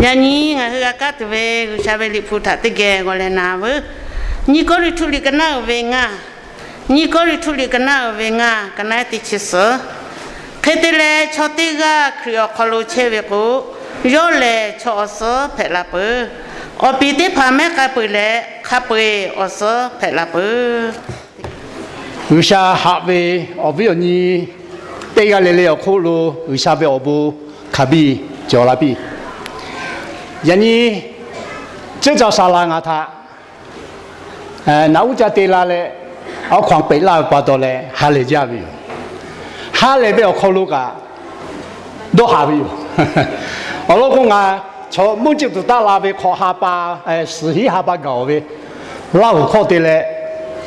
Yaꞈ nyi ngaˬ hui g'a kaˉ tuˬ ve G'uiˬsha ve liꞈ hpu htaꞈ teˇ geh g'aw leh na veuˬ. Nyiˇ Kawˇrenˍhtuˆ liꞈ ka naˉ uiˍ ve ngaˇ, Nyiˇ Kawˇrenˍhtuˆ liꞈ ka naˉ uiˍ ve ngaˇ, ka naˉ teˇ chi suhˍ. Hk'e te leh, chaw teˇ g'aˇ Hkriꞈ awˬ hk'aw lo chehˇ ve k'o, yawˇ lehˬ chaw awˬ suhˉ hpehꞈ la peuˬ. Awˬ piˍ teˇ hpaˍ mehˉ k'ai peuˬ leh, hk'a peu-eˬ awˬ suhˉ hpehꞈ la peuˬ. G'uiˬsha haꞈ ve awˬ viˉ awˬ nyi teˇ g'aˇ le le awˬ hk'oˆ lo G'uiˬsha ve awˬ bon hk'aˬ biˇ cawˬ la piˇ. Yaꞈ nyi ceˇ caˬ saˍ laˍ ngaˬ htaꞈ naꞈ uˉ caˇ te la leh, awˬ hkaw-anˬ peꞈ laˇ ve pa taw leh ha lehˬ jaˇ ve yoˬ. Ha lehˬ ve awˬ hk'aw lo kaꞈ dawˇ haˍ ve yoˬ. Awˬ lawn k'o, ngaˬ chaw mvuhˇ ceˇ tuˬ taˆ la ve hk'awꞈ ha pa, suhˍ hiˉ ha pa gaˬ-oˬ ve Laˇhuˍ hkawˇ te leh,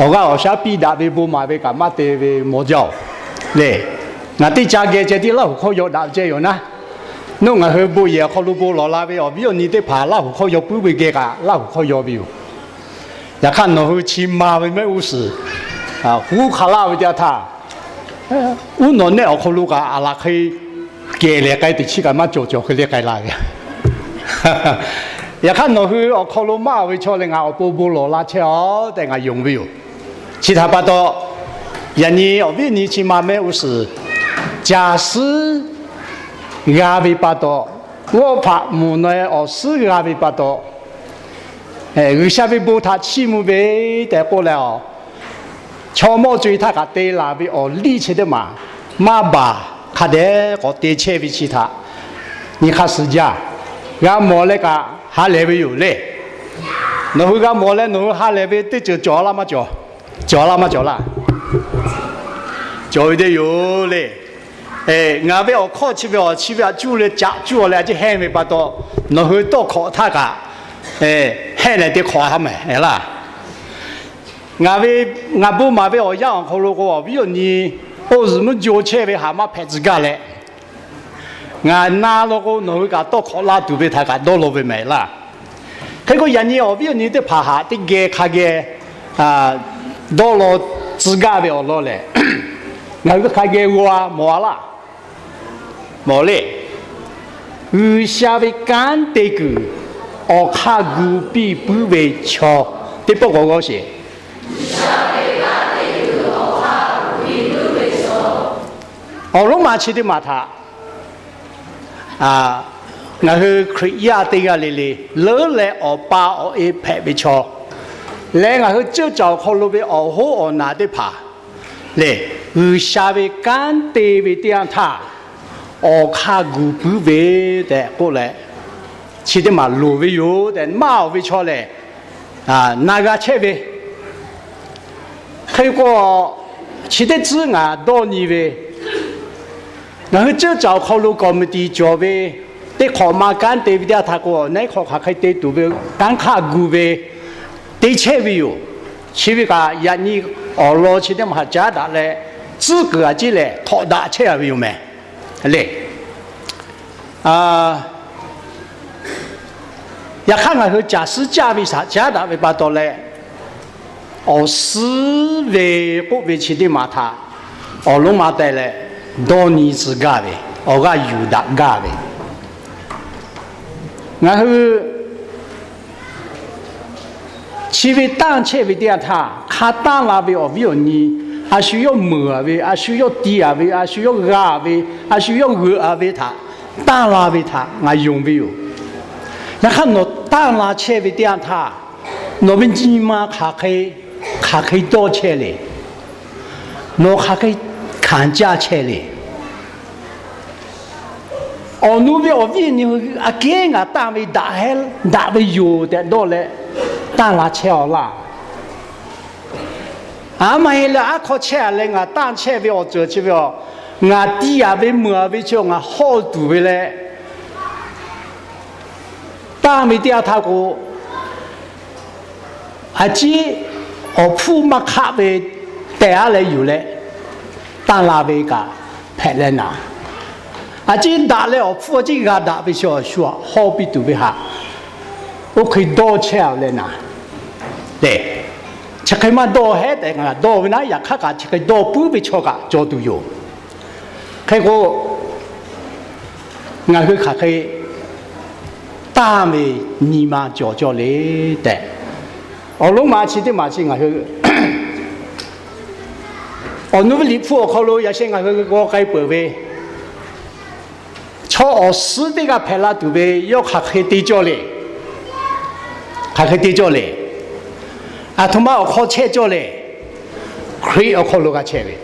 awˬ g'aˇ awˬ shaˉ piˇ daꞈ ve bon maˍ ve kaꞈ maˇ te ve maw jaˇ-oˬ le. Ngaˬ teˇ ca geh ceh tiˉ Laˇhuˍ hkawˇ yaw daꞈ ceh yoˬ naˉ. Nawˬ ngaˬ hui bon yehˬ awˬ hk'aw lo bon lawˬ la ve awˬ viˉ awˬ nyi teˇ hpaˍ Laˇhuˍ hkawˇ yaw puiˉ ve geh kaꞈ Laˇhuˍ hkawˇ yaw ve yoˬ. Yaꞈ hk'aˇ nawˬ hui chi ma ve mehˆ g'uˇ suhˍ huˉ hk'aˬ laˇ ve teˇ yanˇ htaˇ, uˉ nawˬ nehˆ awˬ hk'aw lo kaꞈ aˬ laˬ hk'e kehˬ lehˬ k'ai teꞈ chiˉ kaꞈ maˇ cawˬ, cawˬ hk'e le k'ai la ve. Yaꞈ hk'aˇ nawˬ hui awˬ hk'aw lo maˇ ve chaw leh ngaˬ awˬ pon bon lawˬ la chehˇ-a tehꞈ ngaˬ yonˍ ve yoˬ. Chi htaꞈ pa taw, yaꞈ nyi awˬ viˉ awˬ nyi chi ma mehˆ g'uˇ suhˍ caˬ suhˉ g'a ve pa taw, g'awˇ hpaꞈ mvuhˬ naweh awˬ suhˉ g'a ve pa taw, G'uiˬsha ve bon htaꞈ chiˇ mvuh ve tehꞈ k'oˆ leh, chaw mawˇ co-e htaˇ kaꞈ te laˬ ve awˬ liˇ chi teˇ maˬ maˇ baˬ hk'a dehꞈ k'awꞈ te chehˇ ve chi htaꞈ nyi hk'aˇ suh jaˇ. G'a mawˬ leh kaꞈ ha lehˬ ve yoˬ le. Nawˬ hui g'a mawˬ leh nawˬ hui ha lehˬ ve teˇ ceuˬ cawˬ laˇ maˇ cawˬ? Cawˬ laˇ maˇ cawˬ laˇ? Cawˬ ve teˇ yoˬ le. Ngaˬ ve awˬ hkawˇ chi ve awˬ chi ve aꞈ cuˇ leh caꞈ cuˇ-a leh a ciˉ hehnˇ ve pa taw, nawˬ hui tawˇ hkawꞈ htaˇ kaꞈ hehnˇ leh te hk'awꞈ ha mehˍ laˇ. Ngaˬ ve, ngaˬ bon maˍ ve awˬ yanˇ awˬ hk'aw lo k'o, awˬ viˉ awˬ nyi oˇ zuhˬ mvuhˇ jo chehˇ ve haꞈ maˇ hpehꞈ tcuh gaˇ leh, ngaˬ na law k'o nawˬ hui kaꞈ tawˇ hkawꞈ laˇ tuˬ ve htaꞈ kaꞈ dawˇ law ve mehˍ laˇ. Hk'e k'o, yaꞈ nyi awˬ viˉ awˬ nyi teˇ hpaˍ haꞈ teˇ geh hk'a geh dawˇ law tcuh gaˇ ve awˬ lawn lehˬ, ngaˬ hui hk'a geh g'aw-a mawˬ-a laˇ. Mawˬ le. G'uiˬsha ve kanˉ te kuiˬ awˬ hk'aˇ gu piˇ puiˉ ve chaw, teˇ pawˆ k'awꞈ g'aw sheˍ. Awˬ lonˉ ma chi teˇ maˬ htaꞈ ngaˬ hui Hkriꞈ yaˇ teˇ g'aˇ le le leuˉ leh awˬ pa awˬ e hpehꞈ ve chaw leh, ngaˬ hui ceuˇ caˬ awˬ hk'aw lo ve awˬ hoˉ awˬ naˬ teˇ hpaˍ lehˬ, G'uiˬsha ve kanˉ te ve teˇ yanˇ htaˇ awˬ hk'aˇ gu puiˉ ve tehꞈ k'oˆ leh, chi teˇ maˬ loˍ ve yoˬ tehꞈ maˇ-oˬ ve chaw lehˬ, na g'a chehˇ ve. Hk'e k'o, chi teˇ tcuhˉ ngaˬ dawˇ nyi ve, ngaˬ hui ceuˇ caˬ awˬ hk'aw lo committee cawˬ ve, teˇ hk'awꞈ ma kanˉ te ve teˇ yanˇ htaˇ k'o, neˉ hk'awꞈ hk'aˬ hk'e te tuˬ ve kanˉ hk'aˇ gu ve te chehˇ ve yoˬ. Chi ve kaꞈ yaꞈ nyi awˬ lawn chi teˇ maˬ htaꞈ caˉ daꞈ leh, tcuhˉ kuiˬ a ciˉ lehˬ hk'awꞈ daꞈ chehˇ-a ve yoˬ mehˍ le. Yaꞈ hk'aˇ ngaˬ hui caˬ suhˉ caˇ ve shaꞈ caˉ daꞈ ve pa taw leh, awˬ suhˉ ve k'oˆ ve chi teˇ maˬ htaꞈ awˬ lonˉ ma teh leh dawˇ nyi tcuh gaˇ ve, awˬ g'aˇ yuˬ daꞈ gaˇ ve, ngaˬ hui chi ve tanˇ chehˇ ve teˇ yanˇ htaˇ, hk'a tanˇ la ve awˬ viˉ awˬ nyi, a shu yawˇ meuˍ-a ve, a shu yawˇ ti-a ve, a shu yawˇ g'a ve, a shu yawˇ g'euꞈ-a ve htaꞈ tanˇ la ve htaꞈ ngaˬ yonˍ ve yoˬ. Yaꞈ hk'aˇ nawˬ tanˇ la chehˇ ve teˇ yanˇ htaˇ, nawˬ ve nyi ma hk'aˬ hk'e, hk'aˬ hk'e dawˇ chehˇ le. Nawˬ hk'aˬ hk'e hkanˍ caˇ chehˇ le. Awˬ nu ve awˬ viˉ awˬ nyi hui aꞈ kehˉ ngaˬ tanˇ ve daꞈ hehˉ daꞈ ve yoˬ tehꞈ dawˇ leh tanˇ la chehˇ-aw laˇ. Aˬ maˇ heˆ leh aˉ hk'aw chehˇ-a leh ngaˬ tanˇ chehˇ ve awˬ ceuˬ chi ve aˬ, ngaˬ ti-a ve meuˍ-a ve chi ngaˬ hawˇ tuˬ ve leh tanˇ ve teˇ yanˇ htaˇ k'o, a ciˉ awˬ hpfuhˇ maˇ hk'aˆ ve tehꞈ aˉ leh yuˬ leh tanˇ la ve kaꞈ hpehꞈ leh naˍ, a ciˉ daꞈ leh awˬ hpfuhˇ a ciˉ g'a daꞈ ve chi awˬ shu aꞈ hawˇ piˇ tuˬ ve htaꞈ oˇ hk'e dawˇ chehˇ-a leh naˍ, lehˬ chi hk'e maˇ dawˇ hehˉ tehꞈ ngaˬ dawˇ ve naˉ, yaꞈ hk'aˇ kaꞈ chi hk'e dawˇ puiˉ ve chaw kaꞈ cawˬ tuˬ yoˬ. Hk'e k'o, ngaˬ hui hk'aˬ hk'e tanˇ ve nyi ma cawˬ cawˇ le tehꞈ. Awˬ lonˉ ma chi teˇ maˬ chi ngaˬ hui awˬ nu ve Liꞈ hpu awˬ hk'aw lo yaꞈ sheh ngaˬ hui g'aw k'ai peuˬ ve chaw awˬ suhˉ teˇ g'aˇ hpehꞈ la tuˬ ve yawˇ hk'aˬ hk'e te cawˇ le. Hk'aˬ hk'e te cawˇ le. Aˬ htoꞈ ma awˬ hk'aw chehˇ cawˇ le. Hkriꞈ awˬ hk'aw lo g'a chehˇ ve,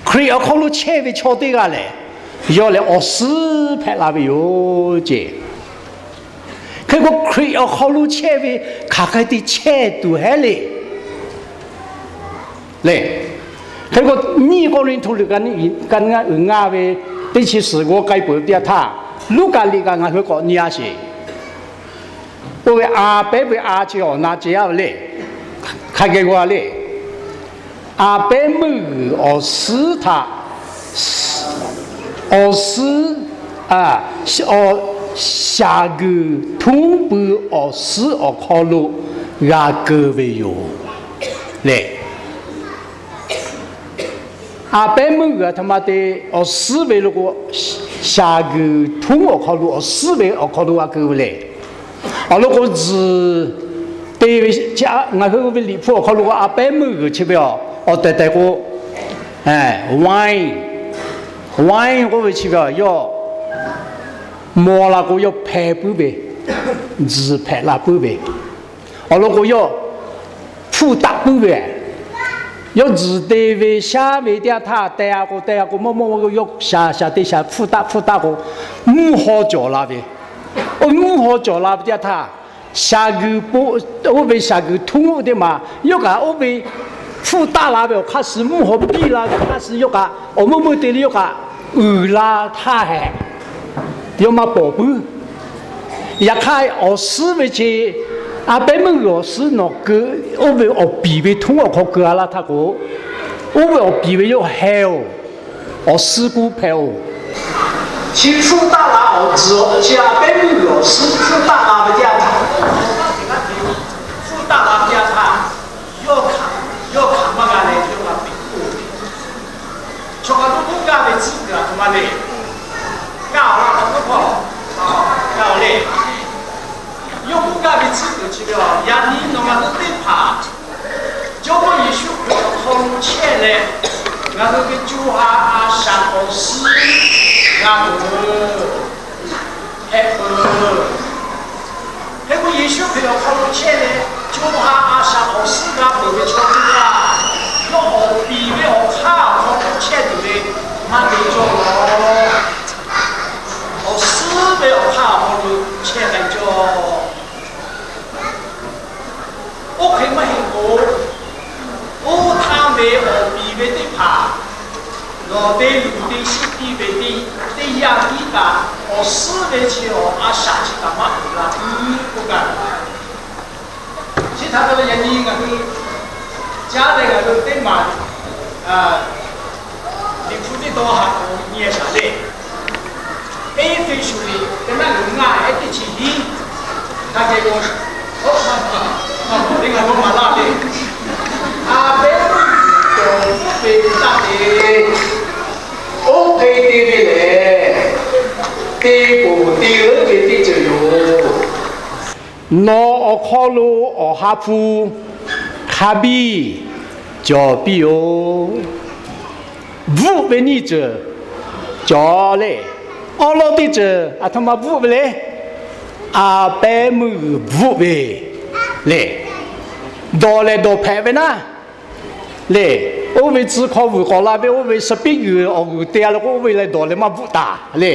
Hkriꞈ awˬ hk'aw lo chehˇ ve chaw teˇ g'aˇ lehˬ, yawˇ lehˬ awˬ suhˉ hpehꞈ la ve yoˬ ceˇ. Hk'e k'o, Hkriꞈ awˬ hk'aw lo chehˇ ve hk'aˬ hk'e te chehˇ tuˬ hehˉ le. Le, hk'e k'o, nyiˇ Kawˇrenˍhtuˆ liꞈ ka ngaˇ uiˍ ngaˇ ve teˇ chi suhˍ g'aw k'ai peuˬ ve teˇ yanˇ htaˇ, Luˉkaꞈ liꞈ kaꞈ ngaˬ hui k'awꞈ nyi a sheˍ. Oˇ ve a pehˉ ve a chi awˬ na ce a ve le. Hk'a geh g'aw le. A pehˉ meuˇ g'uiˬ awˬ suhˉ htaꞈ, awˬ suhˉ, shaˍ guiˬ htuˉ pui awˬ suhˉ awˬ hk'aw lo g'a keu ve yoˬ le. A pehˉ meuˇ g'uiˬ aˬ htoꞈ ma te awˬ suhˉ ve lo k'o, shaˍ guiˬ htuˉ awˬ hk'aw lo awˬ suhˉ ve awˬ hk'aw lo g'a keu ve le. Awˬ lawn k'o, zuhˬ te ve, ngaˬ hui ve Liꞈ hpu awˬ hk'aw lo k'o, a pehˉ meuˇ g'uiˬ chi ve a, awˬ tehˬ tehˬ k'o, wine, wine k'oˆ ve chi ve a, yawˇ maw la k'o yawˇ hpeh puiˉ ve, zuhˬ hpehꞈ la puiˉ ve, awˬ lawn k'o yawˇ hpfuhˇ taˆ puiˉ ve, yawˇ zuhˬ te ve shaˉ ve teˇ yanˇ htaˇ teh a k'o, teh a k'o, mawˇ mawˇ yawˇ shaˍ shaˍ te shaˍ hpfuhˇ taˆ hpfuhˇ taˆ k'o, mvuhˇ haw cawˬ la ve. Oˇ mvuhˇ haw cawˬ la ve teˇ yanˇ htaˇ, shaˍ guiˬ po, oˇ ve shaˍ guiˬ htuˉ oˇ teˇ maˬ yawˇ kaꞈ oˇ ve hpfuhˇ taˆ la ve awˬ hk'aˇ suh, mvuhˇ haw piˇ la ve awˬ hk'aˇ suh yawˇ kaꞈ awˬ meuˇ meuˇ te le yawˇ kaꞈ uiˍ la htaˇ hehꞈ, yawˇ maˇ pawˍ puiˉ. Yaꞈ hk'aˇ, awˬ suhˉ ve chi, a pehˉ meuˇ g'uiˬ awˬ suhˉ nawˬ keu, oˇ ve awˬ piˍ ve htuˉ awˬ hk'aw keu a laˇ htaˇ k'o, oˇ ve awˬ piˍ ve yawˇ heh oˬ, awˬ suhˉ kuˇ hpehꞈ oˬ. Chi hpfuhˇ taˆ la awˬ tzuhˬ chi a pehˉ meuˇ g'uiˬ awˬ suhˉ hpfuhˇ taˆ la ve teˇ yanˇ htaˇ, hpfuhˇ taˆ la ve teˇ yanˇ htaˇ, yawˇ hkanˍ, yawˇ hkanˍ maˇ g'a leh yawˇ g'a piˇ k'oˆ ve, chaw hk'a lo k'oˆ gaˇ ve tcuhˉ kuiˬ aˬ htoꞈ ma le. Kaˇ awˬ laˇ k'awꞈ k'oˆ hk'aw, kaˇ awˬ le. Yawˇ k'oˆ gaˇ ve tcuhˉ kuiˬ chi ve a, yaꞈ nyi nawˬ ngaˬ hui teˇ hpaˍ Jawˇmawˇ Yeˍsuˆ Hkriꞈ awˬ hk'aw lo chehˇ leh, ngaˬ hui ve co ha a shaꞈ awˬ suhˉ g'a peuˬ, hpehꞈ peuˬ. Hk'e k'o, Yeˍsuˆ Hkriꞈ awˬ hk'aw lo chehˇ leh, co ha a shaꞈ awˬ suhˉ g'a peuˬ ve chaw teˇ g'aˇ, yawˇ awˬ piˍ ve awˬ hk'aˇ awˬ hk'aw lo chehˇ tuˬ ve maˇ te cawˇ la. Awˬ suhˉ ve awˬ hk'aˇ awˬ hk'aw lo chehˇ k'ai cawˇ. Oˇ hk'e maˇ heˆ k'o, oˇ htaˇ ve awˬ piˍ ve teˇ hpaˍ, nawˬ te luˬ te shiˆ piˇ ve teˇ, teˇ yanˇ tiˉ kaꞈ awˬ suhˉ ve chi awˬ a shaꞈ chi kaꞈ maˇ uiˍ la tuˬ k'oˆ gaˇ ve. Chi htaꞈ pa taw yaꞈ nyi ngaˬ hui caˉ leh ngaˬ hui teˇ maˬ Liꞈ hpu teˇ tawn haꞈ k'awꞈ nyi a shaˍ le. Eˇfeˇsuꞈ liꞈ ka naˆ uiˍ ngaˇ ehˉ teˇ chi hiˉ, hk'a geh k'o, oˇ, a, teˇ g'aˇ k'o maˍ laˇ ve, a pehˉ meuˇ g'uiˬ cawˬ ve taˇ te. Oˇ hk'e te ve lehˬ, te poˬ te leuˉ ve teˇ ceuˬ yoˬ. Nawˬ awˬ hk'aw lo Awˬ ha hpu hk'a biˇ cawˬ piˇ yoˬ. Bvuhˆ ve nyiˇ ceuˬ cawˬ le. Awˉ lawˉ teˇ ceuˬ aˬ htoꞈ ma bvuhˆ ve le. A pehˉ meuˇ g'uiˬ bvuhˆ ve le. Dawˬ lehˬ dawˬ hpehꞈ ve naˉ le. Oˇ ve tcuh hk'aw vuiˬ k'awꞈ la ve, oˇ ve saˍ piˉ g'uiˬ awˬ g'uiˬ te a le k'o, oˇ ve leh dawˬ leh maˇ bvuhˆ taˍ le.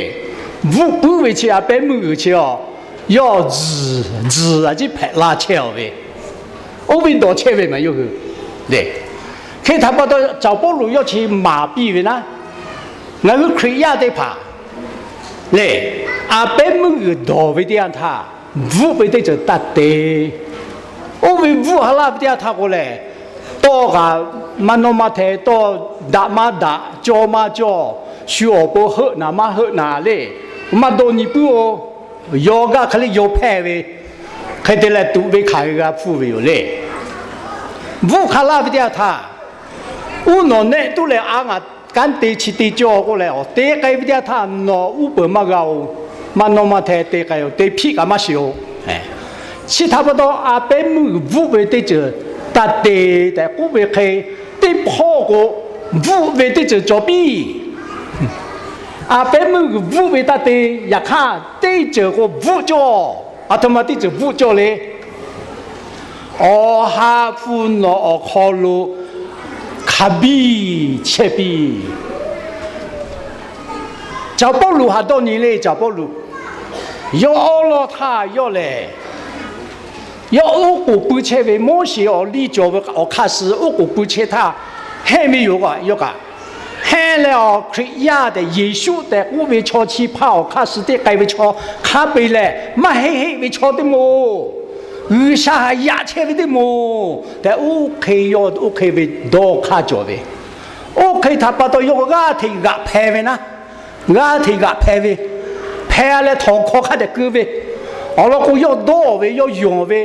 Bvuhˆ puiˉ ve chi a pehˉ meuˇ g'uiˬ chi a, yawˇ tzuhˬ, tzuhˬ a ciˉ hpehꞈ la chehˇ a ve, oˇ ve dawˬ chehˇ ve maˬ yawˇ hui le. Hk'e htaꞈ pa taw, caˍ Pawˇluꞈ yawˇ chi maˍ piˇ ve naˉ, ngaˬ hui Hkriꞈ yaˇ teˇ hpaˍ le, a pehˉ meuˇ g'uiˬ dawˬ ve teˇ yanˇ htaˇ, bvuhˆ ve teˇ ceuˬ taˇ te. Oˇ ve bvuhˆ ha laˇ ve teˇ yanˇ htaˇ k'o lehˬ, tawˇ kaꞈ maˇ nawˇ maˇ hteh, tawˇ daꞈ maˇ daꞈ, cawˇ maˇ cawˇ, shu awˬ pon heuˆ naˍ maˇ heuˆ naˍ le, maˇ dawˇ nyi puiˉ-oˬ. Yaw gaˇ hk'e le yaw hpehˇ ve, hk'e te leh tuꞈ ve hkanˍ ve g'a hpuˇ ve yoˬ le. Bvuhˆ hk'a laˇ ve teˇ yanˇ htaˇ, uˉ nawˬ nehˆ tuˉ leh a ngaˬ kanˉ te chi te cawˇ k'oˆ leh, awˬ te k'ai ve teˇ yanˇ htaˇ nawˬ uˉ peunˍ maˇ g'a-oˬ. Maˇ nawˇ maˇ hteh te k'ai-oˬ, te hpiˆ kaꞈ maˇ shiˍ-oˬ. Chi htaꞈ pa taw, a pehˉ meuˇ g'uiˬ bvuhˆ ve teˇ ceuˬ taˇ te tehꞈ k'oˆ ve hk'e, teˇ hpawˇ k'o, bvuhˆ ve teˇ ceuˬ cawˬ piˇ. A pehˉ meuˇ g'uiˬ bvuhˆ ve taˇ te. Yaꞈ hk'aˇ, teˇ ceuˬ k'o bvuhˆ cawˇ. A htoꞈ ma teˇ ceuˬ bvuhˆ cawˇ le. Awˬ ha hpu nawˬ awˬ hk'aw lo hk'a biˇ chehˇ piˇ. Caˍ Pawˇluꞈ htaꞈ dawˇ nyi le. Caˍ Pawˇluꞈ yawˇ awˉ lawˇ htaˇ yawˇ lehˬ, yawˇ oˉ k'oˍ pui chehˇ ve Moˉseˍ awˬ liˇ cawˬ ve awˬ hk'aˇ suh oˉ k'oˍ pui chehˇ htaˇ, hehnˇ ve yoˬ kaꞈ yawˇ kaꞈ, hehnˇ leh awˬ Hkriꞈ yaˇ tehꞈ Yeˍsuˆ tehꞈ k'oˆ ve chaw chi hpaˇ awˬ hk'aˇ suh teˇ k'ai ve chaw hk'a peu-eˬ lehˬ, maˇ heˆ heˆ ve chaw teˇ moˍ, G'uiˬsha haꞈ yaꞈ chehˇ ve teˇ moˍ tehꞈ, oˇ hk'e yawˇ oˇ hk'e ve dawˇ hk'aˇ cawˬ ve. Oˇ hk'e htaꞈ pa taw yawˇ g'aˇ hteꞈ g'aꞈ hpeh ve naˉ, g'aˇ hteꞈ g'aꞈ hpeh ve, hpeh leh htawnˍ hkawˇ hk'a dehꞈ keu ve. Awˬ lawn k'o, yawˇ dawˇ ve, yawˇ yonˍ ve,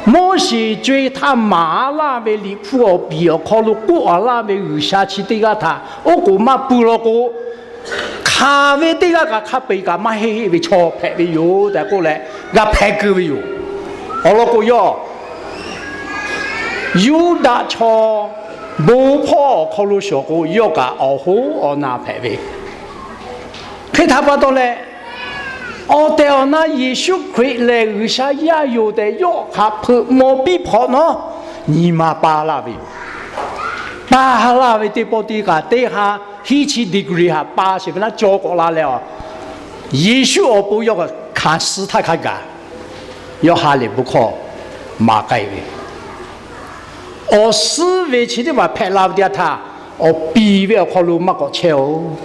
Moˉseˍ co-e htaˇ maˍ laˇ ve Liꞈ hpu awˬ piˍ awˬ hk'aw lo k'oˆ a laˇ ve G'uiˬsha chi teˇ g'aˇ htaꞈ oˉ k'oˍ maˇ pui law k'o, hk'aˬ ve teˇ g'aˇ kaꞈ hk'a peu-eˬ kaꞈ maˇ heˆ heˆ ve chaw hpehꞈ ve yoˬ tehꞈ k'oˆ leh, g'a hpeh keu ve yoˬ. Awˬ lawn k'o, yawˇ Yuˇdaꞈ chaw bon hpawˇ awˬ hk'aw lo shawˍ k'o, yawˇ kaꞈ awˬ hoˉ awˬ naˬ hpehꞈ ve. Hk'e htaꞈ pa taw leh, awˬ tehˬ awˬ na Yeˍsuˆ Hkriꞈ lehˬ G'uiˬsha yaˇ yoˬ tehꞈ yawˇ hk'aˬ hpeuꞈ maw piˇ hpawꞈ nawˉ, nyi ma pa laˇ ve yoˬ. Pa laˇ ve teˇ pawˆ teˇ kaꞈ teˇ ha hiˉ chi degree htaꞈ pa sheˍ ve naˉ cawˬ k'awꞈ la leh, Yeˍsuˆ awˬ pon yawˇ hkanˍ suh htaˇ hk'a gaˬ, yawˇ ha lehˬ bon hkawˇ maˍ k'ai ve. Awˬ suhˉ ve chi teˇ hpaˍ hpehꞈ la ve teˇ yanˇ htaˇ, awˬ piˍ ve awˬ hk'aw lo maˇ k'awꞈ chehˇ-oˬ.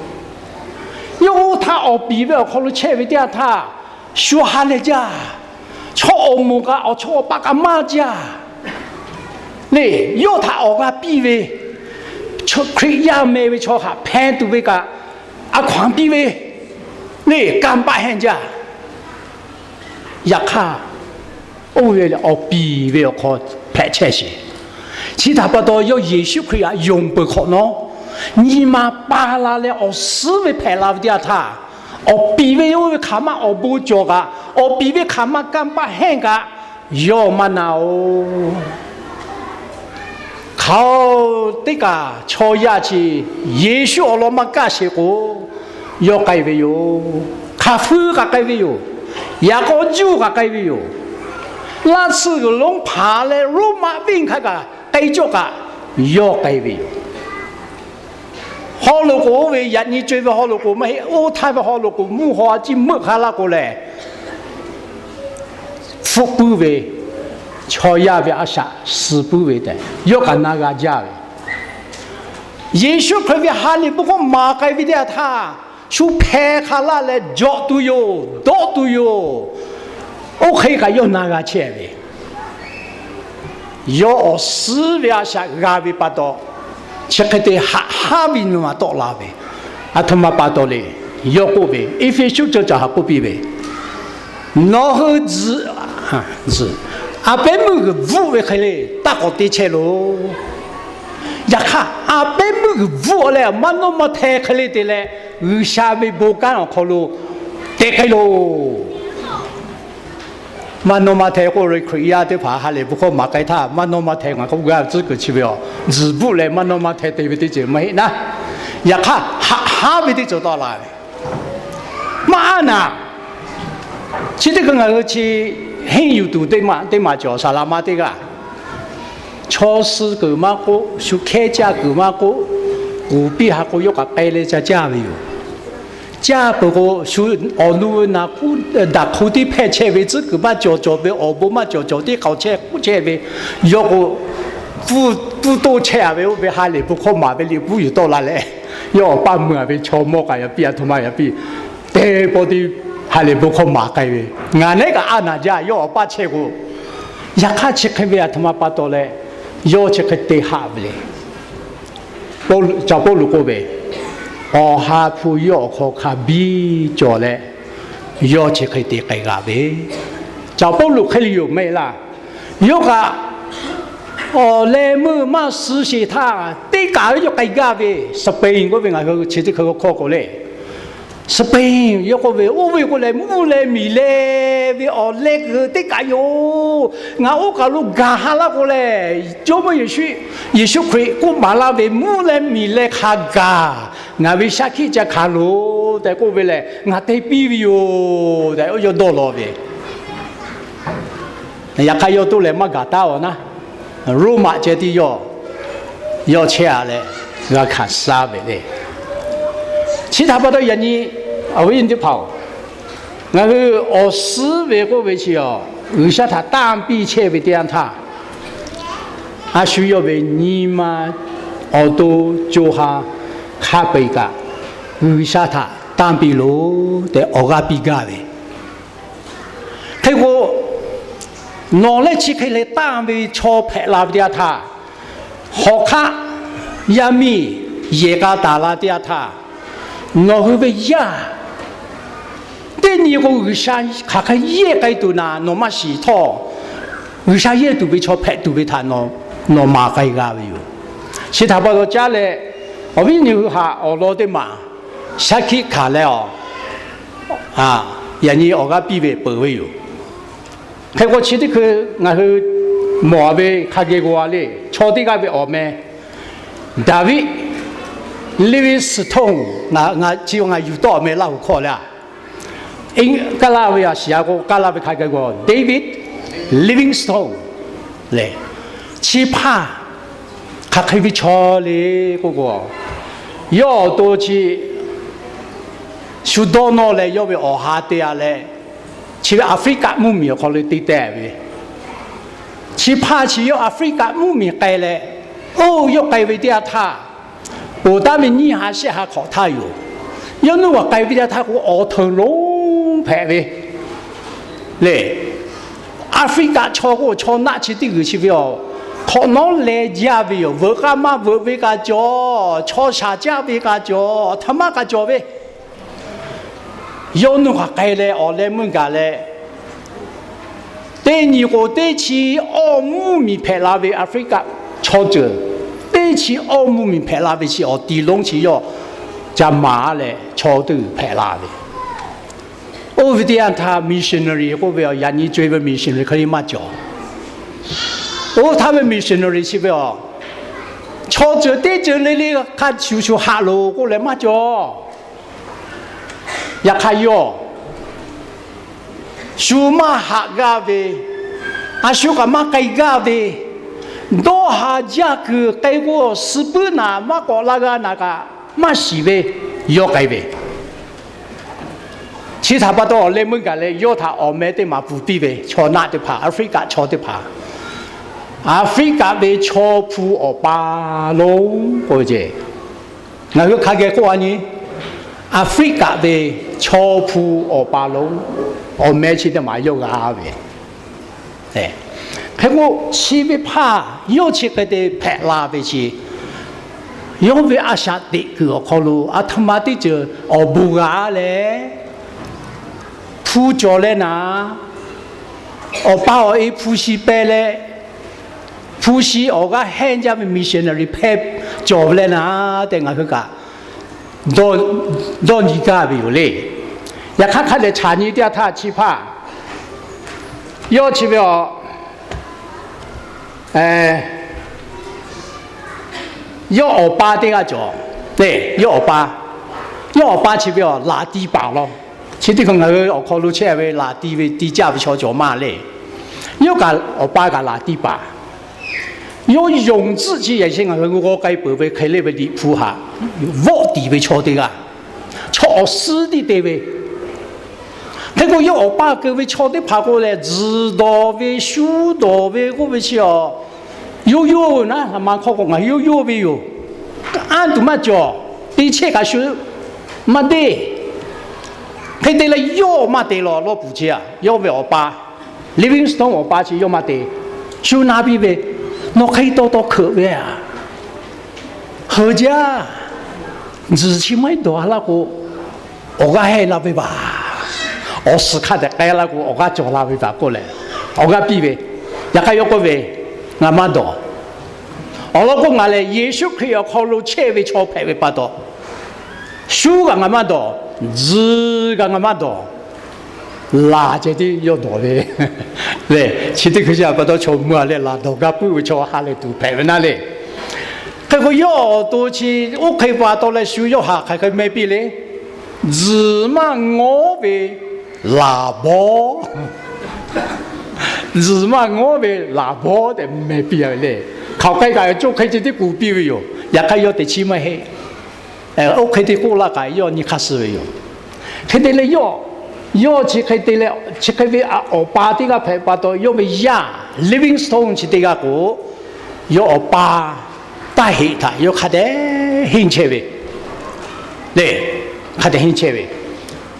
Yawˇ oˇ htaˇ awˬ piˍ ve awˬ hk'aw lo chehˇ ve teˇ yanˇ htaˇ, shu ha lehˬ jaˇ. Chaw awˬ moˍ kaꞈ awˬ chawˇ awˬ paˆ kaꞈ maˇ jaˇ. Le, yawˇ htaꞈ awˬ g'a piˇ ve, Hkriꞈ yaˇ meh ve chaw htaꞈ hpeh tuˬ ve kaꞈ, a hkaw-anˬ piˇ ve, le, kanˇ paˆ hehnˇ jaˇ. Yaꞈ hk'aˇ, oˇ ve lehˬ awˬ piˍ ve awˬ hk'aw hpehꞈ chehˇ sheˍ. Chi htaꞈ pa taw, yawˇ Yeˍsuˆ Hkriꞈ htaꞈ yonˍ peuˬ hk'awꞈ nawˉ, nyi ma pa la leh awˬ suhˉ ve hpehꞈ la ve teˇ yanˇ htaˇ, awˬ piˍ ve oˇ ve hk'aˬ ma awˬ bon cawˬ kaꞈ, awˬ piˍ ve hk'aˬ ma kanˇ paˆ hehnˇ kaꞈ, yawˇ maˇ na-oˬ. Hk'aˬ teˇ kaˬ chaw yaˇ chi Yeˍsuˆ awˬ lawn maˇ kaˇ sheˍ k'o, yawˇ k'ai ve yoˬ. Hk'aˬ hpui kaꞈ k'ai ve yoˬ. Yaꞈ k'aw juˇ kaꞈ k'ai ve yoˬ. Laˇ tsuhˇ g'uiˬ lonˉ hpaˍ leh Roˉmaꞈ venˇ hk'a gaˬ k'ai cawˇ kaꞈ, yawˇ k'ai ve yoˬ. Haw loꞈ k'oˍ oˇ ve yaꞈ nyi co-e ve haw loꞈ k'oˍ maˇ heˆ. Oˇ htaˇ ve haw loꞈ k'oˍ mvuhˇ haw a ciˉ meuˆ hk'a laˇ k'o lehˬ, hpfuhˆ puiˉ ve, chaw yaˇ ve a shaꞈ suh puiˉ ve tehꞈ yawˇ kaꞈ na g'a jaˇ ve. Yeˍsuˆ Hkriꞈ ve ha lehˬ bon hkawˇ maˍ k'ai ve teˇ yanˇ htaˇ, shu hpeh hk'a laˇ leh jawꞈ tuˬ yoˬ, dawˆ tuˬ yoˬ. Oˇ hk'e kaꞈ yawˇ na g'a chehˇ ve. Yawˇ awˬ suhˉ ve a shaꞈ g'a ve pa taw, chi hk'e te haꞈ haˉ ve nyi ma tawˆ la ve. A htoꞈ ma pa taw le. Yawˇ k'oˆ ve, Eˇfeˇsuꞈ cawˬ cawˬ htaꞈ k'oˆ piˇ ve, nawˬ hui tzuhꞈ, tzuhꞈ, a pehˉ meuˇ g'uiˬ bvuhˆ ve hk'e le, taˇ k'awꞈ te chehˇ loˬ. Yaꞈ hk'aˇ, a pehˉ meuˇ g'uiˬ bvuhˆ leh maˇ nawˇ maˇ hteh hk'e le te leh, G'uiˬsha ve bon kanˉ awˬ hk'aw lo te k'ai loˬ. Maˇ nawˇ maˇ hteh k'oˆ ve Hkriꞈ yaˇ teˇ hpaˍ ha lehˬ bon hkawˇ maˍ k'ai htaˇ, maˇ nawˇ maˇ hteh ngaˬ k'oˆ gaˇ ve tcuhˉ kuiˬ chi ve yoˬ. Tzuhꞈ bvuhˆ leh maˇ nawˇ maˇ hteh te ve teˇ ceuˬ maˇ heˆ naˉ. Yaꞈ hk'aˇ, haꞈ haˉ ve teˇ ceuˬ tawˆ la ve, maˇ aˉ naˍ. Chi teˇ hkui ngaˬ hui chi henˇ yuˬ tuˬ teˇ maˬ cawˬ saˍ laˍ ma teˇ g'aˇ. Chaw suh kuiˬ maˇ k'oˆ, shu hkehˉ caˇ kuiˬ maˇ k'oˆ, kuˬ piˇ ha k'o yawˇ kaꞈ k'ai leh ca caˇ ve yoˬ. Caˇ peuˬ k'o, shu awˬ nu ve naˍ kuˉ daꞈ hk'u tiˉ hpehˇ chehˇ ve tcuhˉ kuiˬ maˇ cawˬ cawˬ ve, awˬ bon maˇ cawˬ cawˬ tiˉ k'awꞈ chehˇ k'oˆ chehˇ ve, yawˇ k'o, pfuhˇ toˇ chehˇ a ve oˇ ve ha lehˬ bon hkawˇ maˍ ve liꞈ bvuhˇ yuˬ tawˆ la leh, yawˇ awˬ paˇ meuˇ a ve chaw mawˇ kaꞈ yaꞈ piˇ, a htoꞈ ma yaꞈ piˇ, teˇ pawˆ tiˉ ha lehˬ bon hkawˇ maˍ k'ai ve, ngaˬ nehˉ kaꞈ aˉ naˍ jaˇ yawˇ awˬ paˇ chehˇ k'o. Yaꞈ hk'aˇ chi hk'e ve a htoꞈ ma pa taw leh, yawˇ chi hk'e te haꞈ ve le. Caˍ Pawˇluꞈ k'oˆ ve, awˬ ha hpu yawˇ awˬ hk'aw hk'a biˇ cawˬ leh, yawˇ chi hk'e te k'ai g'a ve. Caˍ Pawˇluꞈ hk'e le yoˬ mehˆ laˇ. Yawˇ kaꞈ awˬ leh meuˇ maˇ suh sheˍ htaˇ, teˇ kaˬ ve yawˇ k'ai gaˇ ve, Spain k'oˆ ve ngaˬ hui chi teˇ hkui hkawˇ k'o le, Spain yawˇ k'oˆ ve, oˇ ve k'o lehˬ, mvuhˇ leh miˬ leh ve awˬ leh kuiˬ teˇ kaꞈ yoˬ. Ngaˬ oˇ kaˬ lo gaˬ ha laˇ k'o lehˬ, Jawˇmawˇ Yeˍsuˆ, Yeˍsuˆ Hkriꞈ k'oˆ maˍ laˇ ve mvuhˇ leh miˬ leh hk'a gaˬ ngaˬ ve shaˉ hkiˆ ca hkanˍ loˬ tehꞈ k'oˆ ve lehˬ, ngaˬ te piˇ ve yoˬ tehꞈ yawˇ dawˇ law ve. Yaꞈ hk'aˇ yawˇ toˇ leh maˇ gaˬ taˉ awˬ naˉ, Roˉmaꞈ ceh tiˉ yawˇ, yawˇ chehˇ a leh g'a hkanˍ shaˉ ve le. Chi htaꞈ pa taw yaꞈ nyi awˬ viˉ nyi teˇ hpaˍ-oˬ, ngaˬ hui awˬ suhˉ ve k'oˆ ve chi a, G'uiˬsha htaꞈ tanˇ piˇ chehˇ ve teˇ yanˇ htaˇ, a shu yawˇ ve nyi ma awˬ to co ha hk'a peu-eˬ kaꞈ, G'uiˬsha htaꞈ tanˇ piˇ loˬ tehꞈ awˬ g'aˇ piˇ gaˇ ve. Hk'e k'o, nawˬ lehˬ chi hk'e leh tanˇ ve chaw hpehꞈ la ve teˇ yanˇ htaˇ, hawˍ hk'aˆ yaˇ miˇ yehˬ k'a taˍ la teˇ yanˇ htaˇ, nawˬ hui ve yaˇ teˇ nyi k'o, G'uiˬsha hk'aˬ hk'e yehˇ k'ai tuˬ naˍ nawˬ maˇ shiˍ htawˇ, G'uiˬsha yehˇ tuˬ ve chaw hpehꞈ tuˬ ve htaꞈ nawˬ maˍ k'ai g'a ve yoˬ. Chi htaꞈ pa taw caˉ leh, awˬ viˉ nyi hui htaꞈ awˬ lawn teˇ maˬ shaˉ hkiˆ hkanˍ leh a, yaꞈ nyi awˬ g'aˇ piˇ ve peuˬ ve yoˬ. Hk'e k'o, chi teˇ hkui ngaˬ hui mawˬ ve hk'a geh g'a le, chaw teˇ g'aˇ ve awˬ meh, David Livingstone, ngaˬ chi ngaˬ yuˬ tawˆ awˬ meh Laˇ huˍ hkawˇ leh a, Kaˇlaˇ ve a shiˍ a k'o, Kaˇlaˇ ve hk'a geh g'a David Livingstone lehˬ, chi hpaˇ hk'aˬ hk'e ve chaw le k'oˆ k'o, yawˇ awˬ to chi shu dawˇ nawˇ leh yawˇ ve awˬ ha te a leh, chi ve Aˍfriˆkaꞈ mvuhˇmiˬ awˬ hk'aw lo te teh ve. Chi hpaˇ chi yawˇ Aˍfriˆkaꞈ mvuhˇmiˬ k'ai leh, oˇ yawˇ k'ai ve teˇ yanˇ htaˇ, poˬ taˉ ve nyiˇ ha shehˆ ha hk'awꞈ htaˇ yoˬ. Yawˇ nuˇ g'aꞈ k'ai ve teˇ yanˇ htaˇ k'o, awˬ hteunˍ lonˉ hpehꞈ ve le. Aˍfriˆkaꞈ chaw k'o, chaw naˆ chi teˇ g'uiˬ chi ve a, hk'awꞈ nawˉ leh jaˇ ve yoˬ. Veuꞈ k'aˇ maˇ veuꞈ ve k'a cawˬ, chaw shaˍ caˇ ve k'a cawˬ, aˬ htoꞈ ma k'a cawˬ ve, yawˇ nuˇ g'aꞈ k'ai leh awˬ leh meuˇ gaˬ leh, teˇ nyi k'o, teˇ chi awˇ mvuhˇmiˬ hpehꞈ la ve Aˍfriˆkaꞈ chaw ceuˬ, teˇ chi awˇ mvuhˇmiˬ hpehꞈ la ve chi awˬ ti lonˉ chi yawˇ ca maˍ leh chaw teˇ g'uiˬ hpehꞈ la ve. Oˇ ve teˇ yanˇ htaˇ missionary k'oˆ ve a, yaꞈ nyi co-e ve missionary hk'e le maˇ cawˬ. Oˇ htaˇ ve missionary chi ve a, chaw ceuˬ teˇ ceuˬ le le hk'a shuˍ shuˍ haꞈ loˬ k'oˆ leh maˇ cawˬ. Yaꞈ hk'aˇ yawˇ shu maˇ haꞈ g'aˇ ve, a shu kaꞈ maˇ k'ai gaˇ ve, dawˇ ha jaˇ kuiˬ k'ai k'o, suh puiˉ naˍ maˇ k'awꞈ la g'a naˍ kaꞈ maˇ shiˍ ve, yawˇ k'ai ve. Chi htaꞈ pa taw awˬ leh meuˇ gaˬ leh yawˇ htaꞈ awˬ meh teˇ maˬ pfuhˍ piˇ ve, chaw naˆ teˇ hpaˍ, Aˍfriˆkaꞈ chaw teˇ hpaˍ, Aˍfriˆkaꞈ ve chaw hpu awˬ pa lonˉ k'oˆ ve ce. Ngaˬ hui hk'a geh k'oˆ a nyi, Aˍfriˆkaꞈ ve chaw hpu awˬ pa lonˉ, awˬ meh chi teˇ maˬ yawˇ g'a ve. Hk'e k'o, chi ve hpaˇ yawˇ chi hk'e te hpehꞈ la ve chi, yawˇ ve a shaꞈ teꞈ kuiˬ awˬ hk'aw lo aˬ htoꞈ ma teˇ ceuˬ awˬ bon g'a leh, hpu cawˬ leh naˍ, awˬ pa awˬ e hpu shi peh leh, hpu shi awˬ g'aˇ hehnˇ jaˇ ve missionary hpehˇ cawˬ leh naˍ tehꞈ ngaˬ hui kaꞈ dawˇ nyi gaˇ ve yoˬ le. Yaꞈ hk'aˇ hk'a dehꞈ chaꞈ nyi teˇ yanˇ htaˇ chi hpaˇ yawˇ chi ve a, yawˇ awˬ pa teˇ g'aˇ cawˬ le. Yawˇ awˬ pa, yawˇ awˬ pa chi ve a laˍ tiˍ paˍ law. Chi teˇ hkui ngaˬ hui awˬ hk'aw lo chehˇ ve laˍ tiˍ ve tiˍ caˇ ve chaw cawˬ maˇ le. Yawˇ kaꞈ awˬ pa kaꞈ laˍ tiˍ paˍ. Yawˇ yonˍ tcuhˆ chi yaꞈ sheh ngaˬ hui g'aw k'ai peuˬ ve hk'e le ve Liꞈ hpu haꞈ vawˆ tiˍ ve chaw teˇ g'aˇ, chaw awˬ suhˉ tiˉ te ve. Hk'e k'o, yawˇ awˬ pa keu ve chaw teˇ hpaˍ k'o lehˬ, tzuhˬ dawˬ ve, shu dawˬ ve k'oˆ ve chi a, yoˇ yoˇ naˉ, a ma hk'aw k'o ngaˬ hui yoˇ yoˇ ve yoˬ. Anˇ tuˬ maˇ cawˬ, teˇ chehˇ kaꞈ shu maˇ deˇ. Hk'e te leh yawˇ maˇ te law, lawˇ puˍ chi a, yawˇ ve awˬ pa, Livingstone awˬ pa chi yawˇ maˇ te. Shu na piˇ ve, nawˬ hk'e taw taw hkeuꞈ ve a, heuˬ jaˇ, tzuhˬ chi maˇ heˆ dawˬ a laˇ k'o, awˬ g'aˇ hehnˇ la ve baˬ. Awˬ suhˍ hk'a dehꞈ k'ai laˇ k'o, awˬ g'aˇ cawˬ la ve baˬ k'oˆ leh, awˬ g'aˇ piˇ ve. Yaꞈ hk'aˇ yawˇ k'oˆ ve, Ngaˬ maˇ dawˬ. Awˬ lawn k'o, ngaˬ lehˬ Yeˍsuˆ Hkriꞈ awˬ hk'aw lo chehˇ ve chaw hpehꞈ ve pa taw, shu kaꞈ ngaˬ maˇ dawˬ. Tzuhˬ kaꞈ ngaˬ maˇ dawˬ, laˬ ceh tiˉ yawˇ dawˬ ve le. Chi teˇ hkui chi a pa taw chaw mui a leh laˬ dawˬ gaˇ puiˉ ve chaw ha lehˬ tuˬ hpehꞈ ve naˉ le. Hk'e k'o, yawˇ awˬ to chi oˇ hk'e pa taw leh shu yawˇ haꞈ hk'aˬ hk'e meh piˇ le. Tzuhˬ maˇ ngawˉ ve laˬ bawˉ, tzuhˬ maˇ ngawˉ ve laˬ bawˉ tehꞈ meh piˇ a ve le. Hk'aˬ hk'e kaꞈ coˇ hk'e ceh tiˉ kuˬ piˇ ve yoˬ. Yaꞈ hk'aˇ yawˇ teꞈ chiˉ maˇ heˆ. Oˇ hk'e te k'oˆ laˇ kaꞈ yawˇ nyi hk'aˇ suh ve yoˬ. Hk'e te leh yawˇ, yawˇ chi hk'e te leh chi hk'e ve awˬ pa teˇ g'aˇ hpehꞈ pa taw, yawˇ ve yaˇ Livingstone chi teˇ g'aˇ k'o, yawˇ awˬ pa taˇ heꞈ htaꞈ yawˇ hk'a dehꞈ henˇ chehˇ ve le. Hk'a dehꞈ henˇ chehˇ ve.